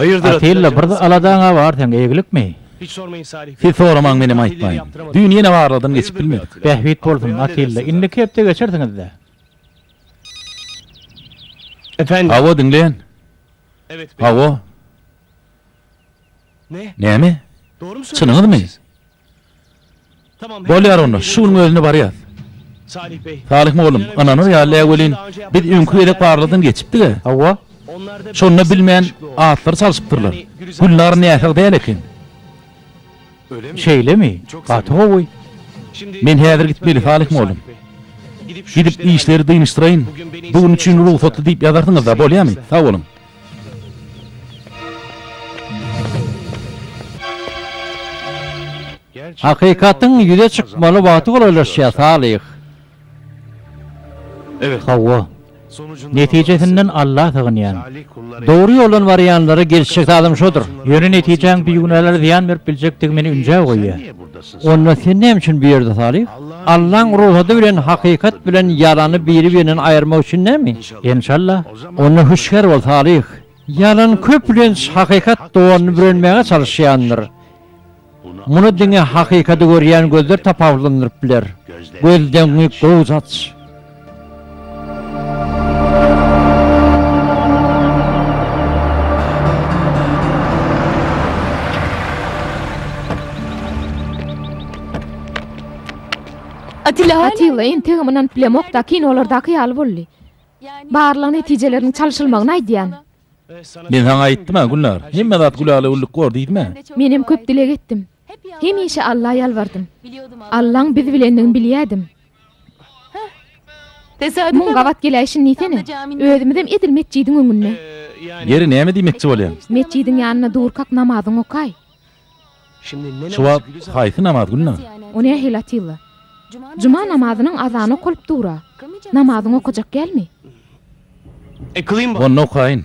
Atilla, bir aladaň-a bar seň, eýgilikmi? Siz soramaň menem aýtmaýyn. Düýn ýene barlagdan geçip bilmedik. Bähbit bolsun, Atilla. Indiki hepde geçersiňiz-dä. Hawa, diňleýän. Hawa. Näme? Çynyňyzmy? Bolýar onda, şu günüň özünde barýas. Salyh mugallym, ynanar ýaly däl welin, biz öňki gezek barlagdan geçipdik-ä. Hawa. Şonda bilmän atlary çalşypdyrlar. Gülnar näsag däl eken. Şeýlemi? Gaty gowy. Men häzir gitmeli, Salyh mugallym. Gidip işleri dynyşdyraýyn. Bu gün üçin rugsatly diýip ýazarsyňyz-da, bolýamy? Sag boluň. Hakykatyň ýüze çykmaly wagty golaýlaşýar, Salyh. Hawa. Netijesinden Alla sygynýan. Dogry ýoldan barýanlara gelişjek zadam şodur. Ýöne netijäň bigünälere zyýan berip biljekdigi meni ünjä goýýar. Onda sen näme üçin bu ýerde, Salyh? Allaň rugsady bilen hakykat bilen ýalany biri-birinden aýyrmak üçin dälmi? Enşalla. Onda hüşgär bol, Salyh. Ýalan köplenç hakykat donuny bürenmäge çalyşýandyr. Muny diňe hakykady görýän gözler tapawutlandyryp biler. Gözleňi gowja aç. Atilla, entegem ynanyp bilemok-da, kinolardaky ýaly boldy. Barlag netijeleriniň çalşylmagyny aýdýan. Men saňa aýtdym-a, Gülnar, hemme zat gülala-güllük bor diýdim-ä. Menem köp dileg etdim. Hemişe Alla ýalbardym. Allaň biz bilendigini bilýädim. Muň gabat geläýşini diýsene. Özümizem edil metjidiň öňünde. Ýeri, näme diýmekçi bolýaň? Metjidiň ýanynda durkak namazyňy okaý. Şu wagt haýsy namaz Gülnar? O nähili Atilla? Juma namazynyň azany okalyp dur-a. Namazyňy okajak dälmi? Onda okaýyn.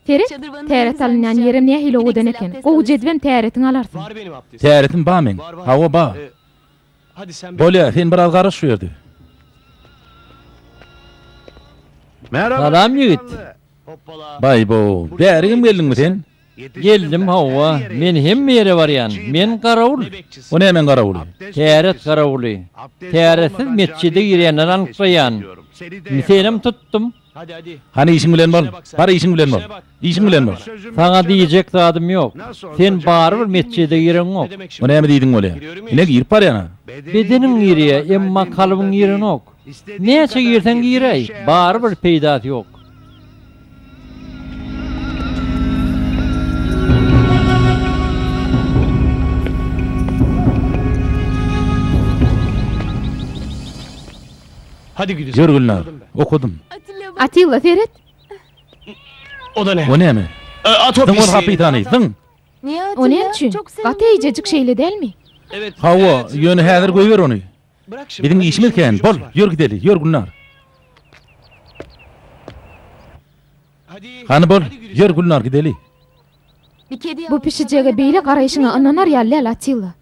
Seret, täret alynýan ýerem nähili owadan eken. Gowuja edibem täretiňi alarsyň. Täretim ba meň. Hawa, ba. Bolýa, sen biraz garaş şu ýerde. Salam ýigit. Baý-bow, bärigem geldiňmi sen? Geldim, hawa. Men hemme ýere barýan. Men garawul. O nämäň garawuly? Täret garawuly. Täretsiz metjide girýänleri anyklaýan. Senem tutdum. Hany işiň bilen bol. Bar işiň bilen bol. Işiň bilen bol. Saňa diýjek zadym ýok. Sen barybir metjide gireňok. O näme diýdiň bolýa? Ine girip barýan-a. Bedeniň girýä, emma kalbyň girenok. Näçe girseň giräý, barybir peýdasy ýok. Ýör Gülnar, okadym. Atilla seret. O näme? Zyň ol hapytany, zyň! O näme üçin? Gaty eýjejik şeýle dälmi? Hawa, ýöne häzir goýber ony. Biziň işimiz kän, bol, ýör gideli, ýör Gülnar. Hany bol, ýör Gülnar gideli. Bu pişijege beýle garaýşyňa ynanar ýaly däl, Atilla.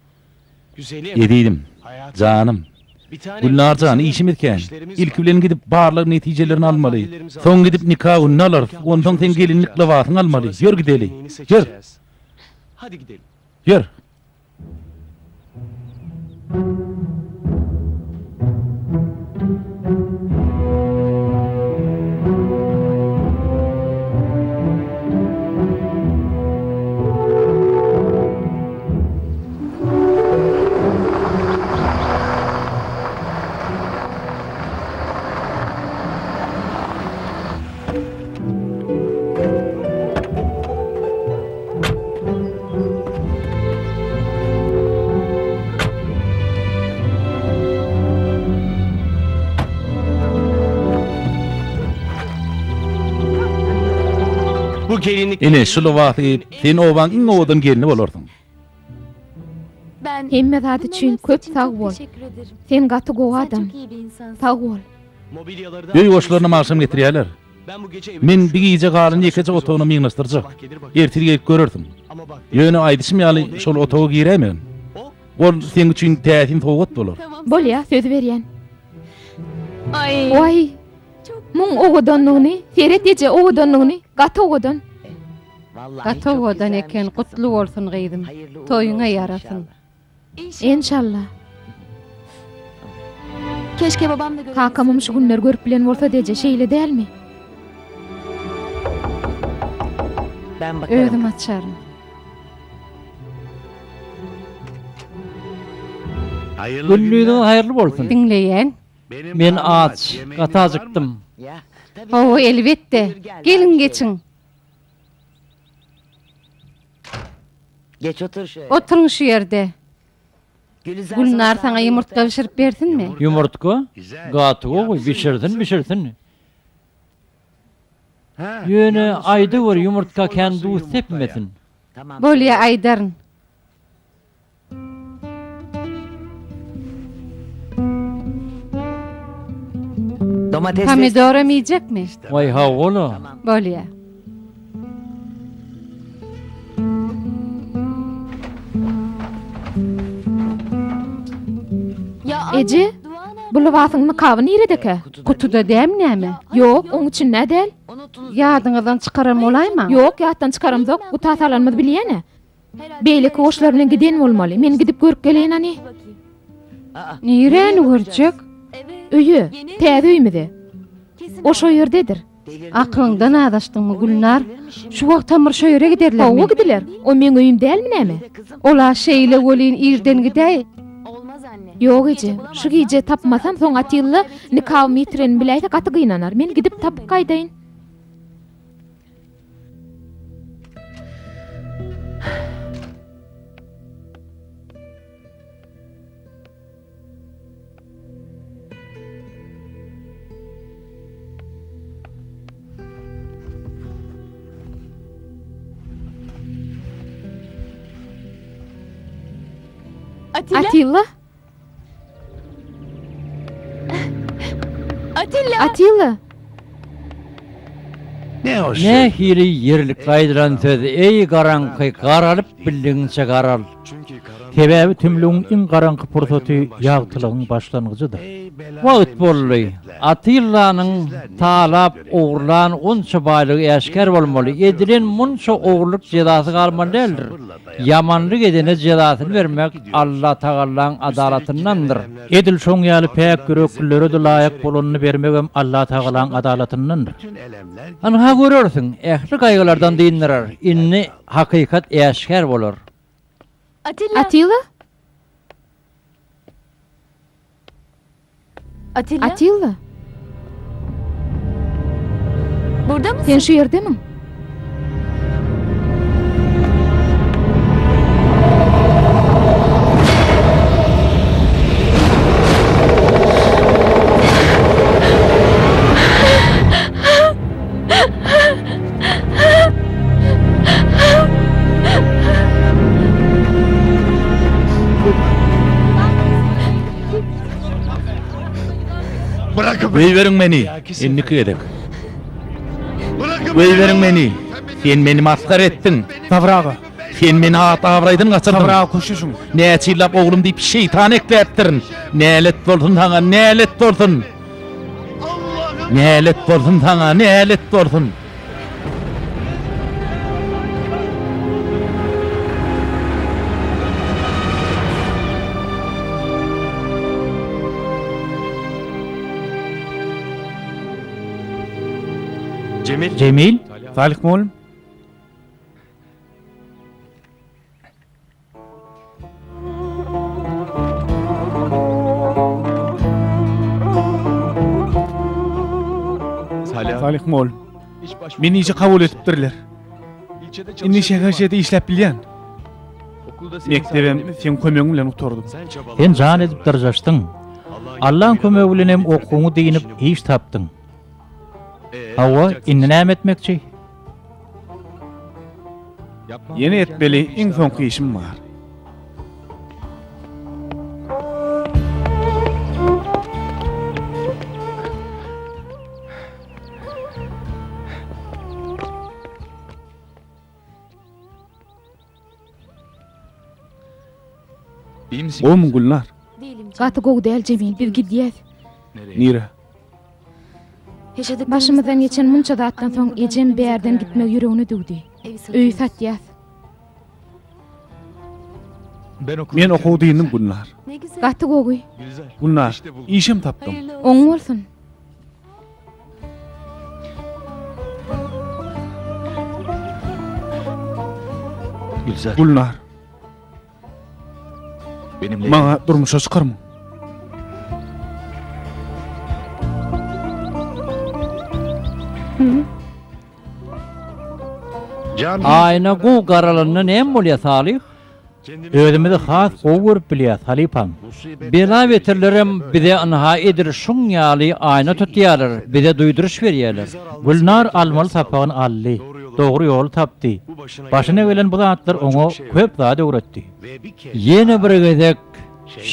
Ezizim, janym. Gülnar jan, işimiz kän. Ilki bilen gidip barlag netijelerini almaly. Soň gidip nika gününi alarys. Onsoň seň gelinlik lybasyňy almaly. Ýör gideli. Ýör. Ýör. Ine, şu lybasy geýip, sen obaň iň owadan gelni bolarsyň. Hemme zat üçin köp sag bol. Sen gaty gowy adam. Sag bol. Öý goşlarynam agşam getirýärler. Men bi gije galan ýekeje otagynam ýygnaşdyrjak. Ertir gelip görersiň. Ýöne aýdyşym ýaly şol otaga giräýmegin. Ol seň üçin täsin sowgat bolar. Bolýa, söz berýän. Waý, muň owadanlygyny, seret eje, owadanlygyny, gaty owadan. Gaty owadan eken gutly bolsun gyzym toýuňa ýarasyn. Enşalla. Kakamam şu günleri görüp bilen bolsady eje, şeýle dälmi? Özüm açaryn. Gündiziňiz haýyrly bolsun. Diňleýän. Men aç, gaty ajykdym. Hawa, elbetde. Geliň geçiň. Oturyň şu ýerde. Gülnar saňa ýumurtga bişirip bersinmi? Ýumurtga? Gaty gowy, bişirsin, bişirsin. Ýöne aýdaweri ýumurtga kän duz sepmesin. Bolýa, aýdaryn. Pomidoram iýjekmi? Waý hawa-la. Bolýa. Eje, bu lybasyň nykaby niredekä? Gutuda dämi näme? Ýok, oň içinde däl. Ýadyňyzdan çykaran bolaýmaň? Ýok, ýatdan çykaramzok, guta salanymyzy bilýän-ä. Beýleki goşlar bilen giden bolmaly. Men gidip görüp geleýin hany. Niräni görjek? Öýe, täze öýümize. O şo ýerdedir. Aklyňdan azaşdyňmy, Gülnar? Şu wagtam bir şo ýere giderlermi? Hawa, gidiler. O meň öýüm dälmi näme? Ol-a şeýle welin irden gidäý. Ýok eje, şu gije tapmasam soň Atilla nikabymy ýitirenimi biläýse gaty gynanar. Men gidip tapyp gaýdaýyn. Atilla? Atilla! Nähili ýerlikli aýdylan söz, eý garaňky, garalyp bildigiňçe garal. Sebäbi tümlügiň iň garaňky pursaty ýagtylygyň başlangyjydyr. Wagt boldy. Atillanyň talap, ogurlan onça baýlygy äşgär bolmaly. Edilen munça ogurlyk jezasy galmaly däldir. Ýamanlyk edene jezasyny bermek Allatagallaň adalatyndandyr. Edil şoň ýaly päk ýüreklilere-de laýyk bolanyny bermegem Allatagalaň adalatyndandyr. Ynha görersiň, ähli gaýgylardan dyndyrar. Indi hakykat äşgär bolar. Atilla? Atilla? Sen şu ýerdemiň? Goýberiň meni, indiki gezek. Goýberiň meni. Sen meni masgara etdiň. Sabry aga. Sen meni at-abraýdan gaçyrdyň. Sabry aga köşeşiň. Näçe ýyllap oglum diýip şeýtan ekläpdirin. Nälet bolsun saňa, nälet bolsun. Nälet bolsun saňa, nälet bolsun. Jemil. Jemil. Salyh mugallym. Salyh mugallym. Meni işe kabul edipdirler. Indi şäherçede işläp bilýän. Mekdebem seň kömegiň bilen gutardym. Sen jan edip dyrjaşdyň. Allaň kömegi bilen hem okuwyňy dynyp iş tapdyň. Hawa, indi näme etmekçi? Ýene etmeli iň soňky işim bar. Gowmy Gülnar? Gaty gowy däl Jemil, biz gidýäs. Nirä? Başymyzdan geçen munça zatdan soň ejem bärden gitmegi ýüregine düwdi. Öýi satýas. Men okuw dyndym Gülnar. Gaty gowy. Gülnar, işem tapdym. Oň bolsun. Gülnar. Maňa durmuşa çykarmyň? Aýna gowy garalanda näme bolýar Salyh? Özümizi has gowy görüp bilýäs, halypam. Bela-beterlerem bize ynha edil şuň ýaly aýna tutýarlar, bize duýduryş berýärler. Gülnar almaly sapagyny aldy, dogry ýoly tapdy. Başyna gelen bu zatlar oňa köp zat öwretdi. Ýene bir gezek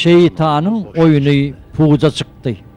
şeýtanyň oýny puja çykdy.